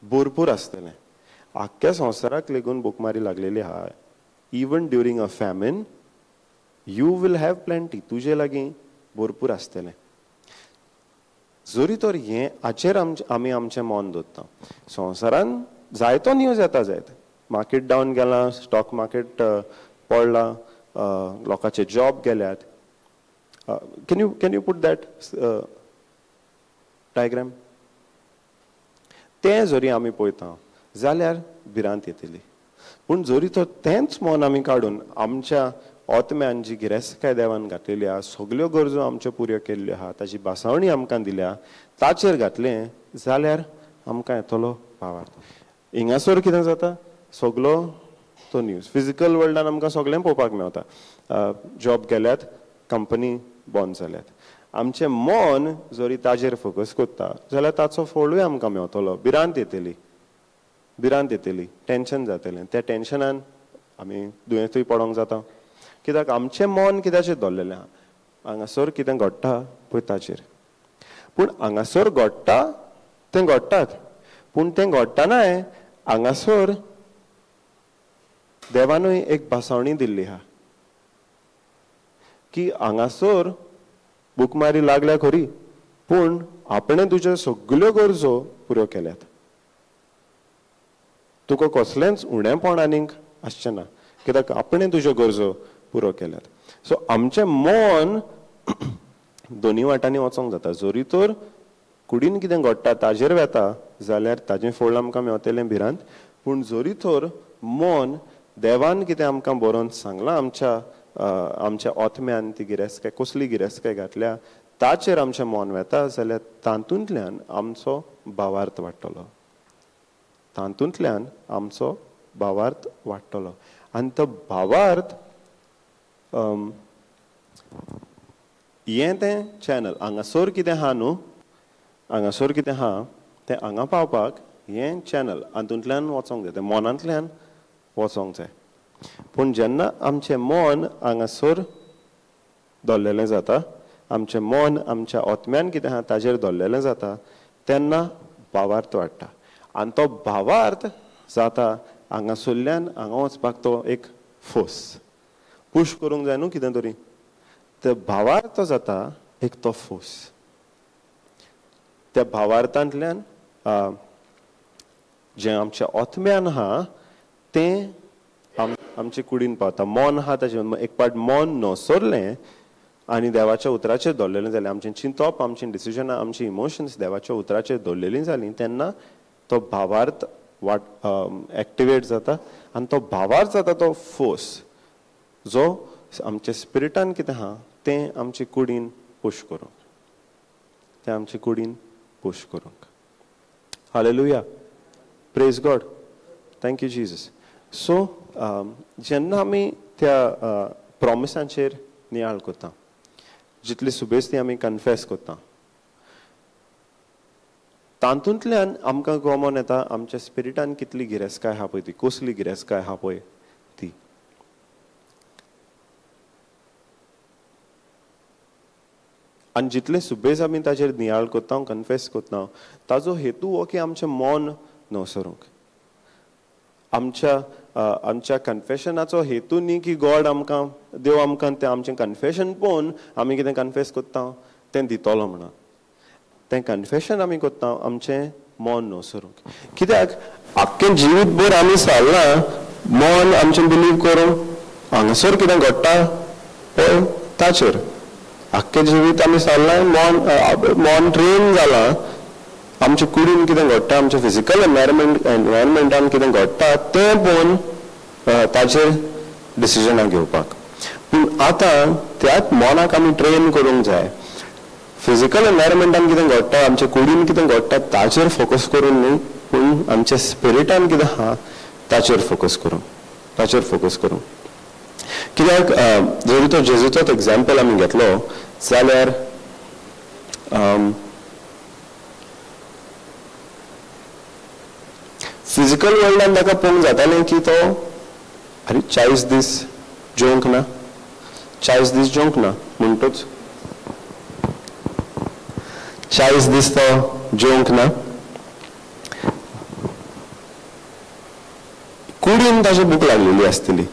भरपूर आसतलें. आख्ख्या संवसाराक लेगून भूक मारी लागलेली आहा, even during a famine you will have plenty, तुजे लागीं भरपूर आसतलें. जरी तर हें हाचेर आमी आमचें मन दवरता. संवसारान जायतो न्यूज येता, जायत मार्केट डावन गेलां, स्टॉक मार्केट पडलां, लोकांचे जॉब गेल्यात. Can you put that diagram? तें जरी आमी पळयता जाल्यार भिरांत येतली. पूण जरी तर तेंच मन आमी काडून आमच्या आत्म्यान जी गिरेस्तकाय देवान घातलेली आहा, सगल्यो गरजो आमच्यो पुऱ्यो केल्ल्यो आहा, ताची भासावणी आमकां दिल्या, ताचेर घातलें जाल्यार आमकां येतलो भावार्थ. हिंगासर कितें जाता, सगलो तो न्यूज फिजिकल वर्ल्डान आमकां सगळें पळोवपाक मेवता. जॉब गेल्यात, कंपनी बंद जाल्यात, आमचें मन जरी ताजेर फोकस करता जाल्यार ताचो फळूय आमकां मेवतलो. भिरांत येतली, भिरांत येतली, टेंशन जातलें, त्या टेंशनान आमी दुयेंतूय पडोंक जाता. कित्याक आमचें मन कित्याचेर दवरलेलें आहा, हांगासर कितें घडटा पळय ताचेर. पूण हांगासर घडटा तें घडटात, पूण तें घडटनाय हांगासर देवानूय एक भासावणी दिल्ली आहा की हांगासर भूकमारी लागल्या खरी, पूण आपणें तुज्यो सगल्यो गरजो पुऱ्यो केल्यात, तुका कसलेंच उणेपण आनीक आसचें ना, कित्याक आपणें तुज्यो गरजो पुरो केल्यात. सो आमचें मन दोनी वाटांनी वचोंक जाता. जरी तर कुडीन कितें घडटा ताजेर वेता जाल्यार ताजें फळ आमकां मेवतलें भिरांत, पूण जरी तर मन देवान कितें आमकां बरोवन सांगलां, आमच्या आमच्या आत्म्यान ती गिरेस्तकाय कसली गिरेस्तकाय घातल्या ताचेर आमचें मन वेता जाल्यार तातूंतल्यान आमचो भावार्थ वाडटलो, तातूंतल्यान आमचो भावार्थ वाडटलो. आनी तो भावार्थ हें तें चॅनल हांगासर कितें आहा न्हू, हांगासर कितें आहा तें हांगा पावपाक हें चॅनल हातूंतल्यान वचोंक जाय, तें मनांतल्यान वचोंक जाय. पूण जेन्ना आमचें मन हांगासर दवरलेलें जाता, आमचें मन आमच्या आत्म्यान कितें आहा ताजेर दवरलेलें जाता, तेन्ना भावार्थ वाडटा. आनी तो भावार्थ जाता हांगासरल्यान हांगा वचपाक तो एक फोर्स पुश करूंक जाय न्हू कितें तरी, ते भावार्थ जाता एक तो फोर्स. त्या भावार्थांतल्यान जें आमच्या आत्म्यान आहा तें आमचे कुडीन पावता. मन आहा ताचें एक पाट मन नसरलें आनी देवाच्या उतराचेर दवरलेलें जालें, आमचें चिंतप, आमचीं डिसिजनां, आमचीं इमोशन्स देवाच्या उतराचेर दवरलेलीं जालीं, तेन्ना तो भावार्थ वाट एक्टिवेट जाता. आनी तो भावार्थ जाता तो फोर्स जो आमच्या स्पिरिटान कितें आहा तें आमचे कुडीन पुश करूंक, तें आमचे कुडीन पुश करूंक. Hallelujah, praise God, thank you Jesus. So जेन्ना आमी त्या प्रोमिसांचेर नियाळ करता, जितली सुबेज ती आमी कन्फेस करता, तातूंतल्यान आमकां कॉमन येता आमच्या स्पिरिटान कितली गिरेस्तकाय आहा पळय ती, कसली गिरेस्तकाय आहा पळय ती. आनी जितले सुबेज आमी ताचेर नियाळ करता, कन्फेस करता, ताजो हेतू हो की आमचें मन नवसरूंक. आमच्या आमच्या कन्फेशनाचो हेतू न्ही की गॉड आमकां, देव आमकां तें आमचें कन्फेशन पळोवन आमी कितें कन्फेस करता तें दितलो म्हणून. तें कन्फेशन आमी करता आमचें मन नवसरूंक. कित्याक आख्खें जिवीत भर आमी सारलां मन आमचें बिलीव करूं हांगासर कितें घडटा पळय ताचेर. आख्खें जिवीत आमी सारलां मन मन ट्रेन जालां आमचे कुडीन कितें घडटा, आमच्या फिजिकल एनवायरमेंटान कितें घडटा तें पळोवन ताचेर डिसिजनां घेवपाक. पूण आतां त्याच मनाक आमी ट्रेन करूंक जाय. फिजिकल एनवायरमेंटान कितें घडटा, आमच्या कुडीन कितें घडटा ताचेर फोकस करून न्हय, पूण आमच्या स्पिरिटान कितें आहा ताचेर फोकस करूं, ताचेर फोकस करूं. कित्याक जरी तो जेजूचोच एग्जाम्पल आमी घेतलो जाल्यार फिजिकल वर्ल्डान ताका पळोवंक जातालें की तो आरे 40 दीस जेवंक ना, 40 दीस जेवंक ना म्हणटूच 40 दीस तो जेवंक ना. कुडीन ताजी भूक लागलेली आसतली,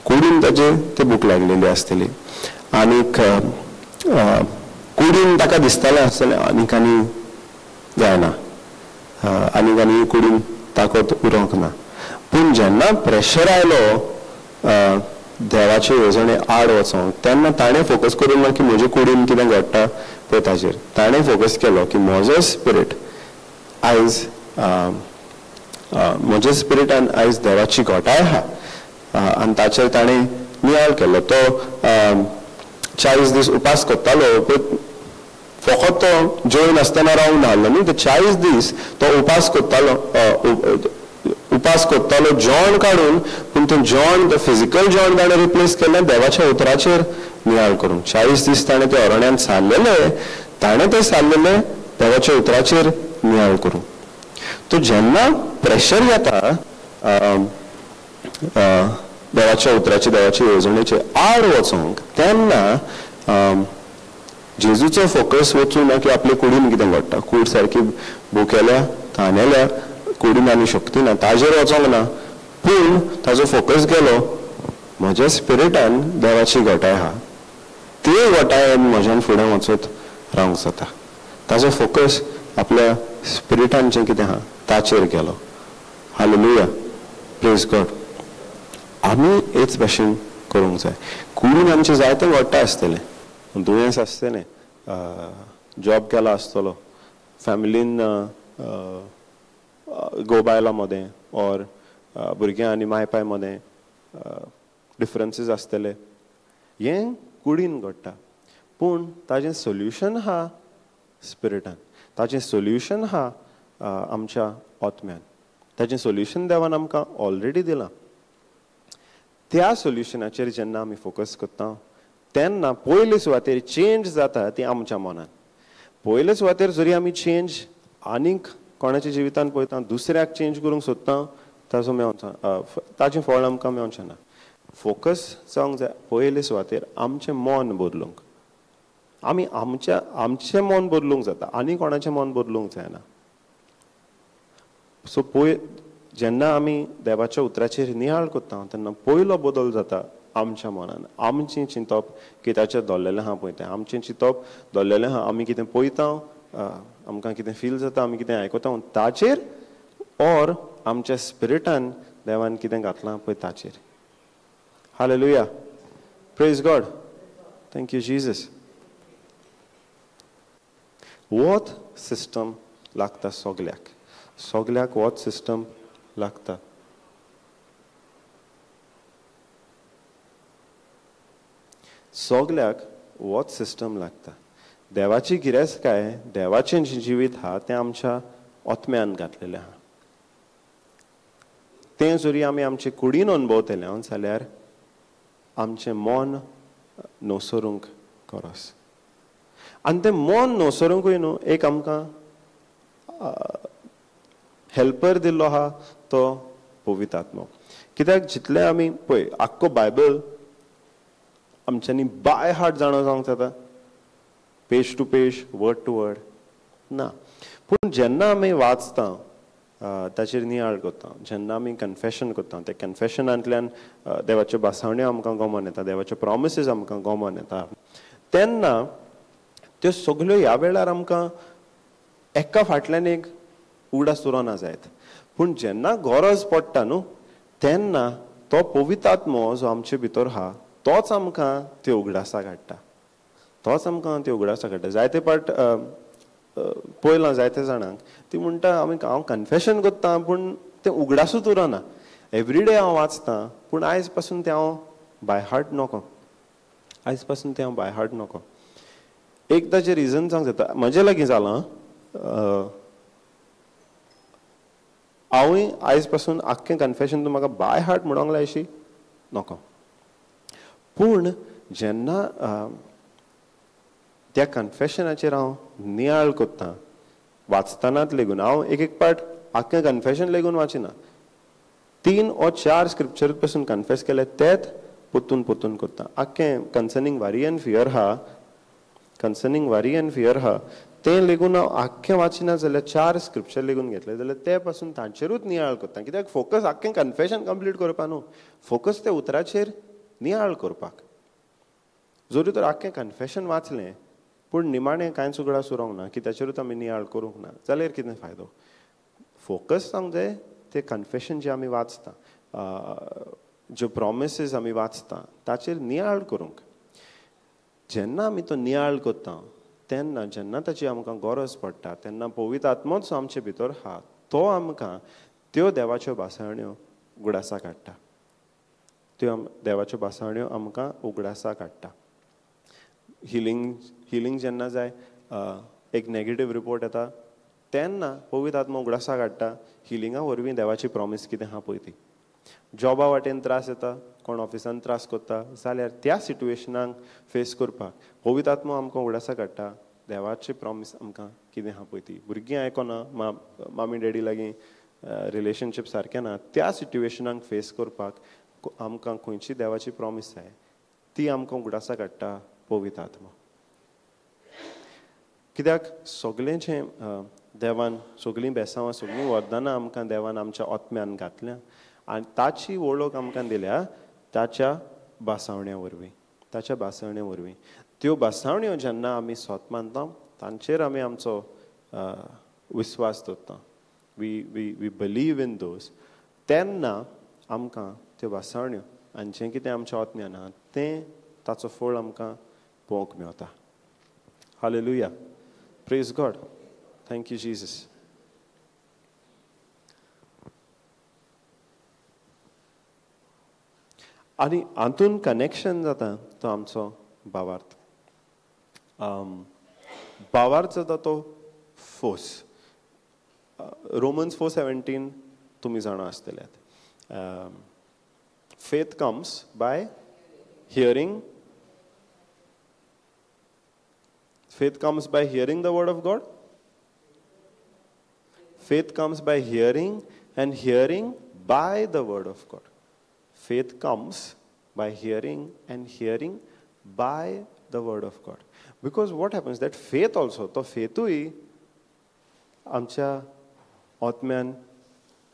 कुडीन ताजे ते भूक लागलेली आसतली आनीक कुडीन ताका दिसतालें आसतलें आनीक आनी जायना, आनीक आनी कुडीन ताकद उरोंक ना. पूण जेन्ना प्रेशर आयलो देवाचे येवजणे आड वचोंक तेन्ना ताणें फोकस करूंक ना की म्हजे कुडीन कितें घडटा पळय ताजेर. ताणें फोकस केलो की म्हजो स्पिरीट आयज म्हज्या स्पिरिटान आयज देवाची घटाय आहा आनी ताचेर ताणें नियाळ केलो. तो 40 दीस उपास करतालो, फकत तो जेवन आसतना रावून नासलो न्ही, तो 40 दीस तो उपास करतालो, उपास करतालो जेवण काडून. पूण तें जेवण, फिजिकल जेवण ताणें रिप्लेस केलें देवाच्या उतराचेर नियाळ करून. 40 दीस ताणें ते अरण्यांत सारलेले, ताणें ते सारलेले देवाच्या उतराचेर नियाळ करून. तो जेन्ना प्रेशर येता देवाच्या उतराचे, देवाच्या येवजणेचे आड वचोंक तेन्ना जेजूचो फोकस वचूं ना की आपले कुडीन कितें घडटा, कूड सारकी भुकेल्या तानेल्या कुडीन आनी शक्ती ना ताजेर वचोंक ना, पूण ताजो फोकस गेलो म्हज्या स्पिरिटान देवाची घटाय आहा, ते घटायेन म्हज्यान फुडें वचत रावंक जाता. ताजो फोकस आपल्या स्पिरिटान जें कितें आहा ताचेर गेलो. Hallelujah, praise God. आमी हेच भाशेन करूंक जाय. कुडीन आमचें जायतें घडटा आसतलें, दुयेंस आसतलें, जॉब केला आसतलो, फॅमिलीन घोव बायलां मदें ऑर भुरग्यां आनी माय पाय मदें डिफरन्सीस आसतले, हें कुडीन घडटा. पूण ताजें सोल्युशन आहा स्पिरिटान, ताजें सोल्युशन आहा आमच्या आत्म्यान, ताजें सोल्युशन देवान आमकां ऑलरेडी दिलां. त्या सोल्युशनाचेर जेन्ना आमी फोकस करता तेन्ना पयले सुवातेर चेंज जाता ती आमच्या मनान. पयले सुवातेर जरी आमी चेंज आनीक कोणाच्या जिवितान पळयता, दुसऱ्याक चेंज करूंक सोदता, ताजो मेवचा ताजें फळ आमकां मेवचें ना. फोकस जावंक जाय पयले सुवातेर आमचें मन बदलूंक. आमी आमच्या आमचें मन बदलूंक जाता, आनी कोणाचें मन बदलूंक जायना. सो पय जेन्ना आमी देवाच्या उतराचेर नियाळ करता तेन्ना पयलो बदल जाता आमच्या मनान. आमचें चिंतप कित्याचेर दवरलेलें आहा पळय तें, आमचें चिंतप दवरलेलें आहा आमी कितें पळयता, आमकां कितें फील जाता, आमी कितें आयकता ताचेर, ऑर आमच्या स्पिरिटान देवान कितें घातलां पळय ताचेर. Hallelujah, praise God, thank you Jesus. वत सिस्टम लागता सगल्याक, सगल्याक वत सिस्टम लागता. सगल्याक वच सिस्टम लागता. देवाची गिरेस्तकाय, देवाचें जिवीत आहा तें आमच्या आत्म्यान घातलेलें आहा. तें जरी आमी आमचे कुडीन अणभवतले जाल्यार आमचें मन नसरूंक गरज. आनी तें मन नसरूंकूय न्हू एक आमकां हेल्पर दिल्लो आहा तो पवित्र आत्मो. कित्याक जितलें आमी पळय आख्खो बायबल आमच्यांनी बाय हार्ट जाणा जावंक जाता, page to page, word to word ना. पूण जेन्ना आमी वाचता ताचेर नियाळ करता, जेन्ना आमी कन्फेशन करता, ते कन्फेशनांतल्यान देवाच्यो भासावण्यो आमकां गमन येता, देवाच्यो प्रोमिसीस आमकां गमन येता, तेन्ना त्यो सगल्यो ह्या वेळार आमकां एका फाटल्यान एक उगडास उरोना जायत. पूण जेन्ना गरज पडटा न्हू तेन्ना तो पवित्र आत्मो जो आमचे भितर आहा तोच आमकां त्यो उगडासाक हाडटा, तोच आमकां त्यो उगडासाक हाडटा. जायते पाट पळयलां जायते जाणांक ती म्हणटा आमी हांव कन्फेशन करता पूण तें उगडासूच उरना. एवरीडे हांव वाचतां पूण आयज पासून तें हांव बाय हार्ट नको, आयज पासून तें हांव बाय हार्ट नको. एकदां जे रिजन सांग जाता म्हजे लागीं जालां, हांवूय आयज पासून आख्खें कन्फेशन तूं म्हाका बाय हार्ट म्हणोंक लायशी नको. पूण जेन्ना त्या कन्फेशनाचेर हांव नियाळ करता वाचतनाच लेगून, हांव एक एक पाट आख्खें कन्फेशन लेगून वाचिना, 3 or 4 scripture पासून कन्फेस केले तेच परतून परतून करता. आख्खें कन्सर्निंग वरी एंड फियर आहा, कन्सर्निंग वरी एंड फियर आहा तें लेगून हांव आख्खें वाचिना जाल्यार 4 स्क्रिप्चर लेगून घेतले जाल्यार ते पासून तांचेरूच नियाळ करता. कित्याक फोकस आख्खें कन्फेशन कंप्लीट करपा न्हू, फोकस त्या उतराचेर नियाळ करपाक. जरी तर आख्खें कन्फेशन वाचलें पूण निमाणें कांयच उगडास उरोंक ना की ताचेरूच आमी नियाळ करूंक ना जाल्यार कितें फायदो. फोकस जावंक जाय ते कन्फेशन जे आमी वाचता, ज्यो प्रोमिसीस आमी वाचता ताचेर नियाळ करूंक. जेन्ना आमी तो नियाळ करता तेन्ना जेन्ना ताची आमकां गरज पडटा तेन्ना पवित्र आत्मोच आमचे भितर आहा तो आमकां त्यो देवाच्यो भासाण्यो उगडासाक हाडटा, त्यो देवाच्यो भासाण्यो आमकां उगडासाक हाडटा. हिलींग हिलींग जेन्ना जाय, एक नेगेटीव रिपोर्ट येता तेन्ना पवित्र आत्मो उगडासाक हाडटा हिलिंगा वरवीं देवाची प्रॉमीस कितें आहा पळय ती. जॉबा वाटेन त्रास येता, कोण ऑफिसान त्रास करता जाल्यार त्या सिट्युएशनाक फेस करपाक पवित्र आत्मो आमकां उगडासाक हाडटा देवाची प्रॉमीस आमकां कितें आहा पळय ती. भुरगीं आयकना, मामी डॅडी लागीं रिलेशनशीप सारकें ना, त्या सिट्युएशनाक फेस करपाक आमकां खंयची देवाची प्रॉमीस जाय ती आमकां उगडासाक हाडटा पवित्र आत्मो. कित्याक सगळें जें देवान सगळीं बेसांवां सगळीं वरदानां आमकां देवान आमच्या आत्म्यान घातल्या आनी ताची वळख आमकां दिल्या ताच्या भासावण्या वरवीं, ताच्या भासावण्या वरवीं. त्यो भासावण्यो जेन्ना आमी सोत मानता तांचेर आमी आमचो विस्वास दवरता, we we we believe in those, तेन्ना आमकां त्यो भासावण्यो आनी जें कितें आमच्या आत्म्यान आहा तें ताचो फळ आमकां पळोवंक मेळटा. Hallelujah, praise God, thank you Jesus. आनी हातून कनेक्शन जाता तो आमचो भावार्थ. भावार्थ जाता तो फोर्स. रोमन्स 4:17 तुमी जाणा आसतले. Faith comes by hearing. Faith comes by hearing the word of God. Faith comes by hearing and hearing by the word of God. Faith comes by hearing and hearing by the word of God. Because what happens that faith also, तो फेथूय आमच्या आत्म्यान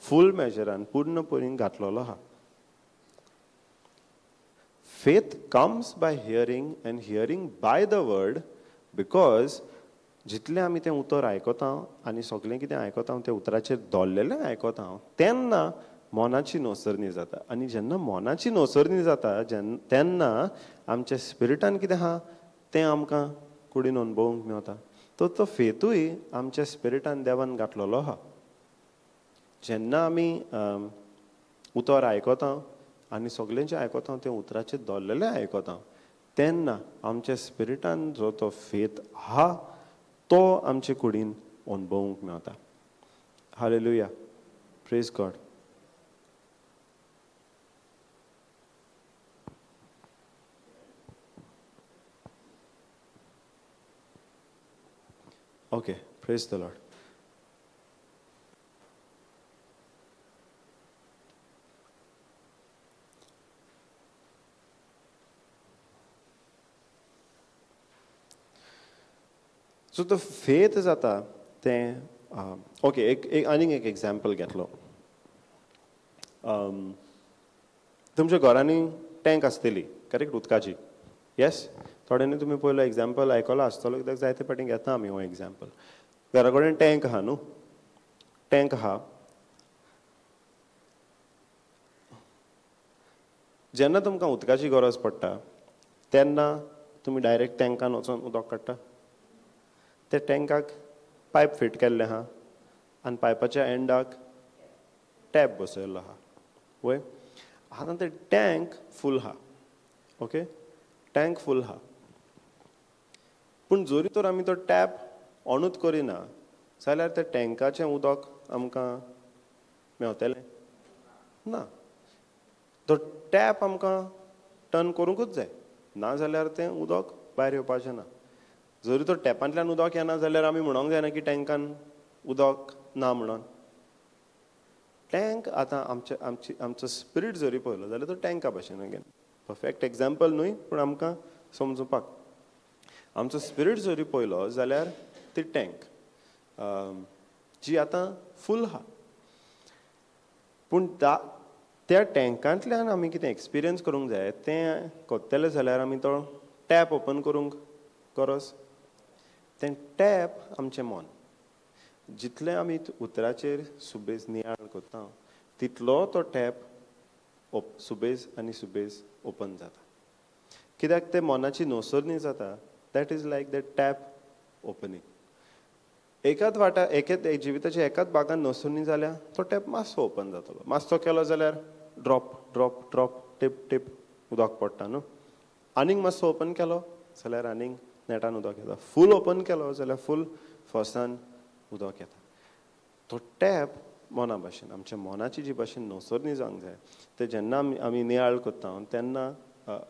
फूल मेजरान पूर्णपणे घातलेलो आहा. Faith comes by hearing and hearing by the word, because जितलें आमी तें उतर आयकता आनी सगळें कितें आयकता तें उतराचेर दवरलेलें आयकता तेन्ना मनाची नोसरणी जाता. आनी जेन्ना मनाची नोसरणी जाता तेन्ना आमच्या स्पिरिटान कितें आहा तें आमकां कुडीन अणभवूंक मेळटा. तो तो फेथूय आमच्या स्पिरिटान देवान घातलेलो आहा. जेन्ना आमी उतर आयकता आनी सगळें जें आयकता तें उतराचेर दवरलेलें आयकता तेन्ना आमच्या स्पिरिटान जो तो फेथ आहा तो आमचे कुडीन अणभवूंक मेळटा. Hallelujah, praise God. Okay, praise the Lord. So the faith जाता तें ओके. एक आनीक एक एग्जाम्पल घेतलो. तुमच्या घरांनी टँक आसतली, करेक्ट, उदकाची. येस, थोड्यांनी तुमी पयलो एग्जाम्पल आयकलो आसतलो, कित्याक जायते फावटी घेता आमी हो एग्जाम्पल. घरा कडेन टँक आहा न्हू, टँक आहा जेन्ना तुमकां उदकाची गरज पडटा तेन्ना तुमी डायरेक्ट टँकान वचून उदक काडटा. ते टँकाक पायप फिट केल्लें आहा आनी पायपाच्या एंडाक टॅप बसयल्लो आहा. वय, आतां ते टँक फूल आहा. ओके, टँक फूल आहा, पूण जरी तर आमी तो टॅप ऑनूच करिना जाल्यार त्या टँकाचें उदक आमकां मेवतलें ना. तो टॅप आमकां टर्न करूंकूच जाय, ना जाल्यार तें उदक भायर येवपाचें ना. जरी तो टॅपांतल्यान उदक येना जाल्यार आमी म्हणोंक जायना की टँकान उदक ना म्हणून. टँक आतां आमचे आमची आमचो स्पिरीट जरी पळयलो जाल्यार तो टँका भशेन, अगेन परफेक्ट एग्जाम्पल न्हय पूण आमकां समजुपाक, आमचो स्पिरीट जरी पळयलो जाल्यार ती टँक जी आतां फूल आहा, पूण त्या टँकांतल्यान आमी कितें एक्सपिरियन्स करूंक जाय तें करतले जाल्यार आमी तो टॅप ओपन करूंक गरज. तें टॅप आमचें मन, जितलें आमी उतराचेर सुबेज नियाळ करता तितलो तो टॅप सुबेज आनी सुबेज ओपन जाता. कित्याक ते मनाची नोसरणी जाता. That is like that tap opening. एकाच वाटा एकेच जिविताच्या एकाच भागान नोसरणी जाल्यार तो टॅप मातसो ओपन जातलो, मातसो केलो जाल्यार drop drop drop tip tip उदक पडटा न्हू. आनीक मातसो ओपन केलो जाल्यार आनीक नेटान उदक येता, फूल ओपन केलो जाल्यार फूल फोर्सान उदक येता. तो टॅप मना भाशेन आमच्या मनाची जी भाशेन नोसरणी जावंक जाय ते जेन्ना आमी नियाळ करता तेन्ना,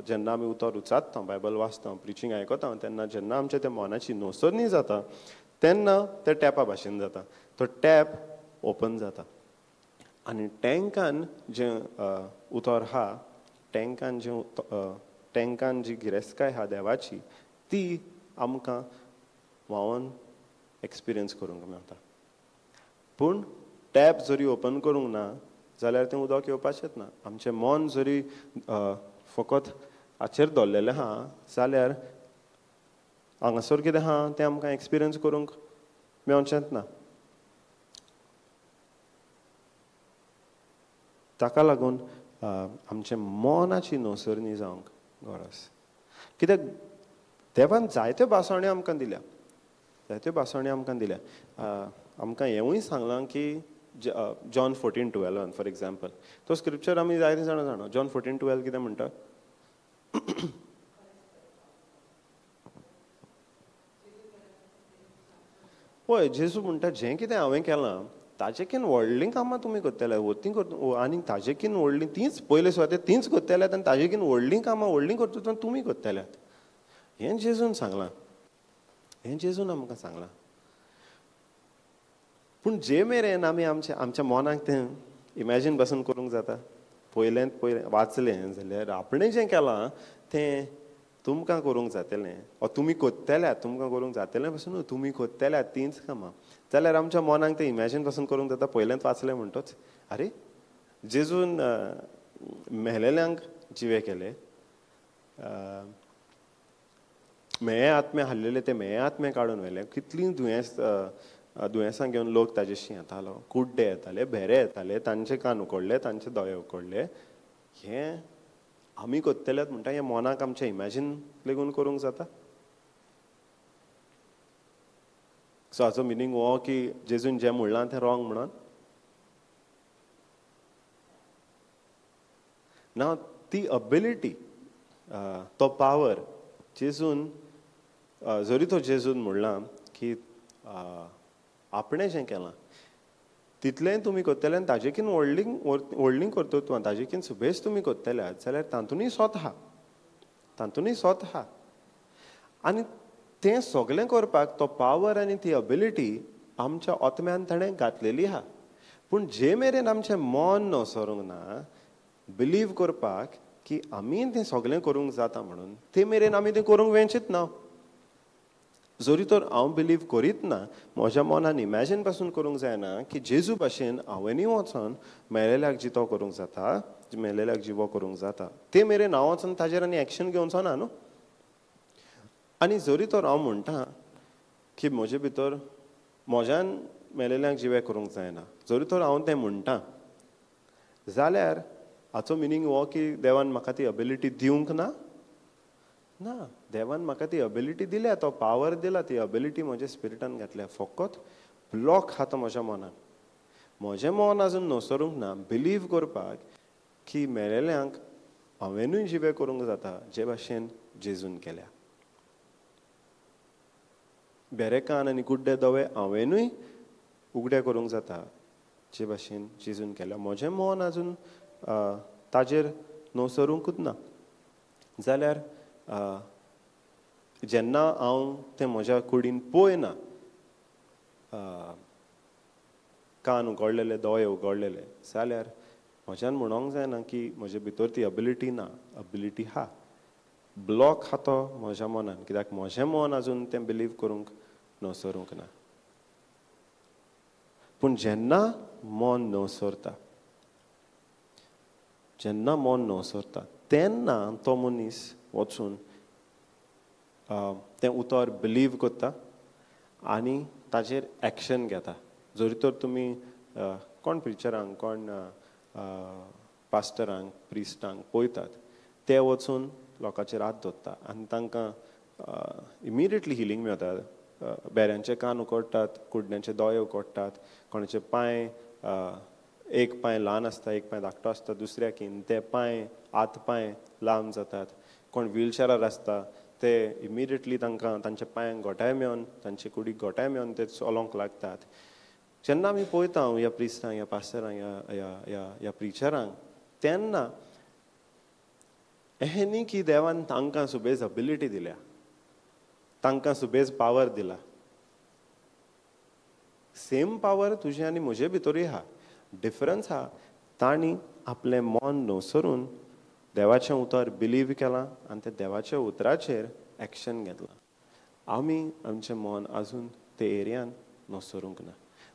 जेन्ना आमी उतर उचारता, बायबल वाचता, प्रिचींग आयकता तेन्ना जेन्ना आमच्या त्या मनाची नोसरणी जाता तेन्ना ते टॅपा भाशेन जाता, तो टॅप ओपन जाता. आनी टँकान जें उतर आहा, टँकान जें टँकान जी गिरेस्तकाय आहा देवाची ती आमकां व्हांवन एक्सपिरियन्स करूंक मेळटा. पूण टॅप जरी ओपन करूंक ना जाल्यार तें उदक येवपाचेंच ना. आमचें मन जरी फकत हाचेर दवरलेलें आहा जाल्यार हांगासर कितें आहा तें आमकां एक्सपिरियन्स करूंक मेवचेंच ना. ताका लागून आमच्या मनाची नोसरणी जावंक गरज. कित्याक देवान जायत्यो भासण्यो आमकां दिल्या, जायत्यो भासण्यो आमकां दिल्या. आमकां हेंवूय सांगलां की जॉन 14:12 फॉर एग्जाम्पल, तो स्क्रिप्चर आमी जायते जाणां जाणा. जॉन 14:12 कितें म्हणटा? पळय, जेजू म्हणटा जें कितें हांवें केलां ताजेकीन व्हडलीं कामां तुमी करतले, तीं आनी ताजेकीन व्हडलीं तींच पयले सुवातेर तींच करतल्यात आनी ताजेकीन व्हडलीं कामां व्हडलीं कर्तृत्वां तुमी करतल्यात. हें जेजून सांगलां, हें जेजून आमकां सांगलां. पूण जे मेरेन आमी आमच्या आमच्या मनाक तें इमॅजीन पासून करूंक जाता, पयलेंत पयलें वाचलें जाल्यार आपणें जें केलां तें तुमकां करूंक जातलें, ओ तुमी करतल्यात, तुमकां करूंक जातलें पासून न्हू, तुमी करतल्यात तींच कामां जाल्यार आमच्या मनाक तें इमॅजीन पासून करूंक जाता. पयलेंत वाचलें म्हणटच आरे जेजून मेलेल्यांक जिवे केले, मेळे आत्मे हाडलेले ते मेळे आत्मे काडून व्हेले, कितलीं दुयेंसां घेवन लोक ताजेशी येतालो, कुड्डे येताले, भेरे येताले, तांचे कान उकडले, तांचे दोळे उकडले. हें आमी करतल्यात म्हणटा हें मनाक आमचें इमॅजीन लेगून करूंक जाता. सो हाचो मिनींग हो की जेजून जें म्हणलां तें रॉंग म्हणून ना. ती अबिलिटी, तो पावर जेजून, जरी तो जेजून म्हणलां की आपणें जें केलां तितलेंय तुमी करतले आनी ताजेकीन व्हडलीं व्हडलीं कर्तृत्वां, ताजेकीन सुबेज तुमी करतल्यात जाल्यार तातूंतय सोत आहा, तातूंतय सोत आहा. आनी तें सगळें करपाक तो पावर आनी ती अबिलिटी आमच्या आत्म्यान ताणें घातलेली आहा. पूण जे मेरेन आमचें मन नसरूंक ना बिलीव करपाक की आमी तें सगळें करूंक जाता म्हणून, ते मेरेन आमी तें करूंक वेंचीत ना. जरी तर हांव बिलीव करीत ना, म्हज्या मनान इमॅजीन पासून करूंक जायना की जेजू भाशेन हांवेंनूय वचोन मेलेल्याक जितो करूंक जाता, मेलेल्याक जिवो करूंक जाता, ते मेरेन हांव वचोन ताजेर आनी एक्शन घेवचो ना न्हू. आनी जरी तर हांव म्हणटा की म्हजे भितर म्हज्यान मेलेल्याक जिवे करूंक जायना, जरी तर हांव तें म्हणटा जाल्यार हाचो मिनींग हो की देवान म्हाका ती एबिलिटी दिवंक ना? ना, देवान म्हाका ती एबिलिटी दिल्या, तो पावर दिला, ती एबिलिटी म्हज्या स्पिरिटान घातल्या. फकत ब्लॉक आहा तो म्हज्या मनान. म्हजें मन आजून नसरूंक ना बिलीव करपाक की मेलेल्यांक हांवेनूय जिवे करूंक जाता जे भाशेन जेजून केल्या. बेरे कान आनी गुड्डे दोळे हांवेनूय उगडे करूंक जाता जे भाशेन जेजून केल्या. म्हजें मन आजून ताजेर नसरूंकूच ना. जाल्यार जेन्ना हांव तें म्हज्या कुडीन पळयना, कान उगडलेले, दोळे उगडलेले, जाल्यार म्हज्यान म्हणोंक जायना की म्हजे भितर ती एबिलिटी ना. एबिलिटी आहा, ब्लॉक आहा तो म्हज्या मनान, कित्याक म्हजें मन आजून तें बिलीव करूंक नसरूंक ना. पूण जेन्ना मन नसरता, जेन्ना मन नसरता तेन्ना तो मनीस वचून तें उतर बिलीव करता आनी ताजेर एक्शन घेता. जरी तर तुमी कोण प्रिचरांक, कोण पास्टरांक, प्रिस्टांक पळयतात, ते वचून लोकांचेर हात दवरता आनी तांकां इमिडिएटली हिलींग मेळटा. बेऱ्यांचे कान उकडटात, कुडण्यांचे दोळे उकडटात, कोणाचे पांय, एक पांय ल्हान आसता, एक पांय धाकटो आसता, दुसऱ्याकीन ते पांय, हात पांय लांब जातात. कोण व्हीलचेरार आसता ते इमिडिएटली तांकां तांच्या पांयांक घोटाय मेळोन, तांचे कुडीक घोटाय मेळोन ते चलोवंक लागतात. जेन्ना आमी पळयता ह्या प्रिस्टांक, ह्या पास्टरांक, ह्या ह्या ह्या प्रिचरांक, तेन्ना अहें न्ही की देवान तांकां सुबेज एबिलिटी दिल्या, तांकां सुबेज पावर दिला. सेम पावर तुजे आनी म्हजे भितरूय आहा. डिफरन्स आहा, तांणी आपलें मन नसरून देवाचें उतर बिलीव केलां आनी ते देवाच्या उतराचेर एक्शन घेतलां. आमी आमचें मन आजून ते एरियान नसरूंक ना.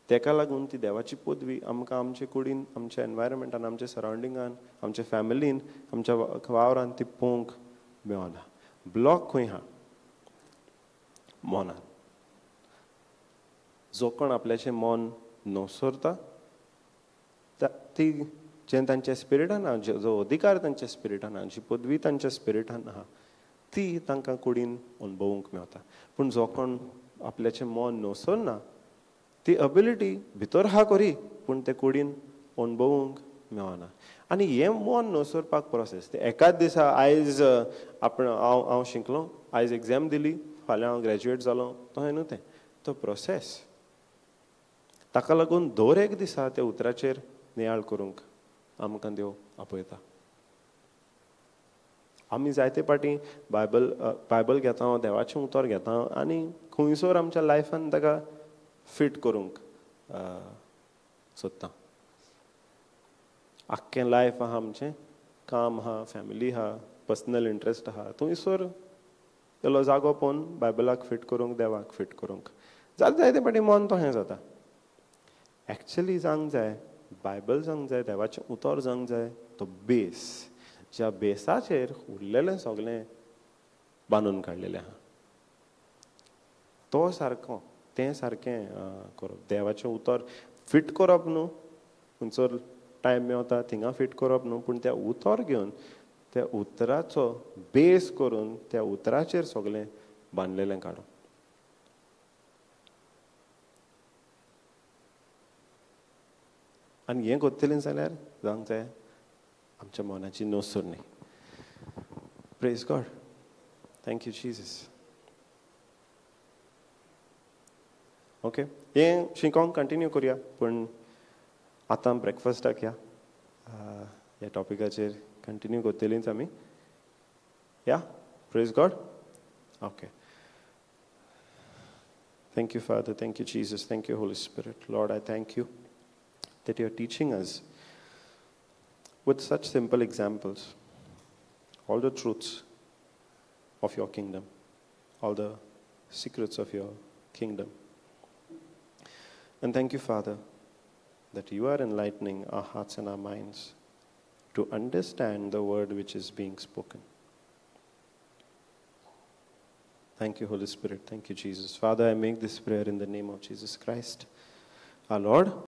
तेका लागून ती देवाची पदवी आमकां आमचे कुडीन, आमच्या एनवायरमेंटान, आमच्या सरावंडिंगान, आमच्या फॅमिलीन, आमच्या वावरान ती पळोवंक मेळना. ब्लॉक खंय आहा? मनान. जो कोण आपल्याचें मन नसरता ती जें तांच्या स्पिरिटान आहा, जो अधिकार तांच्या स्पिरिटान आहा, जी पदवी तांच्या स्पिरिटान आहा, ती तांकां कुडीन अणभवूंक मेळटा. पूण जो कोण आपल्याचें मन नसरना ती एबिलिटी भितर आहा खरी, पूण ते कुडीन अणभवूंक मेळना. आनी हें मन नसरपाक प्रोसेस, ते एकाच दिसा आयज आपण हांव हांव शिकलो, आयज एग्जाम दिली, फाल्यां हांव ग्रॅज्युएट जालो, तशें न्हू तें. तो प्रोसेस. ताका लागून दर एक दिसा त्या उतराचेर नियाळ करूंक आमकां देव आपयता. आमी जायते पाटी बायबल घेता, देवाचें उतर घेता आनी खंयसर आमच्या लायफान ताका फिट करूंक सोदता. आख्खें लायफ आहा आमचें, काम आहा, फॅमिली आहा, पर्सनल इंट्रस्ट आहा, थंयसर इल्लो जागो पळोवन बायबलाक फिट करूंक, देवाक फिट करूंक जाल्यार जायते पाटी मन तशें जाता. एक्चुअली जावंक जाय बायबल जावंक जाय, देवाचें उतर जावंक जाय, तो बेस, ज्या बेसाचेर उरलेलें सगळें बांदून काडलेलें आहा, तो सारको, तें सारकें करप. देवाचें उतर फिट करप न्हू, खंयसर टायम मेवता थिंगा फिट करप न्हू, पूण त्या उतर घेवन त्या उतराचो बेस करून त्या उतराचेर सगळें बांदलेलें काडप. आनी हें करतलें जाल्यार जावंक जाय आमच्या मनाची नसर न्ही. Praise God. Thank you Jesus. Okay, हें शिकोंक कंटिन्यू करुया, पूण आतां ब्रेकफास्टाक या. ह्या टॉपिकाचेर कंटिन्यू करतलींच आमी. या, praise God. Okay. Thank you Father, thank you Jesus, thank you Holy Spirit. Lord, I thank you that you are teaching us with such simple examples all the truths of your kingdom, all the secrets of your kingdom. And thank you, Father, that you are enlightening our hearts and our minds to understand the word which is being spoken. Thank you, Holy Spirit. Thank you, Jesus. Father, I make this prayer in the name of Jesus Christ, our Lord.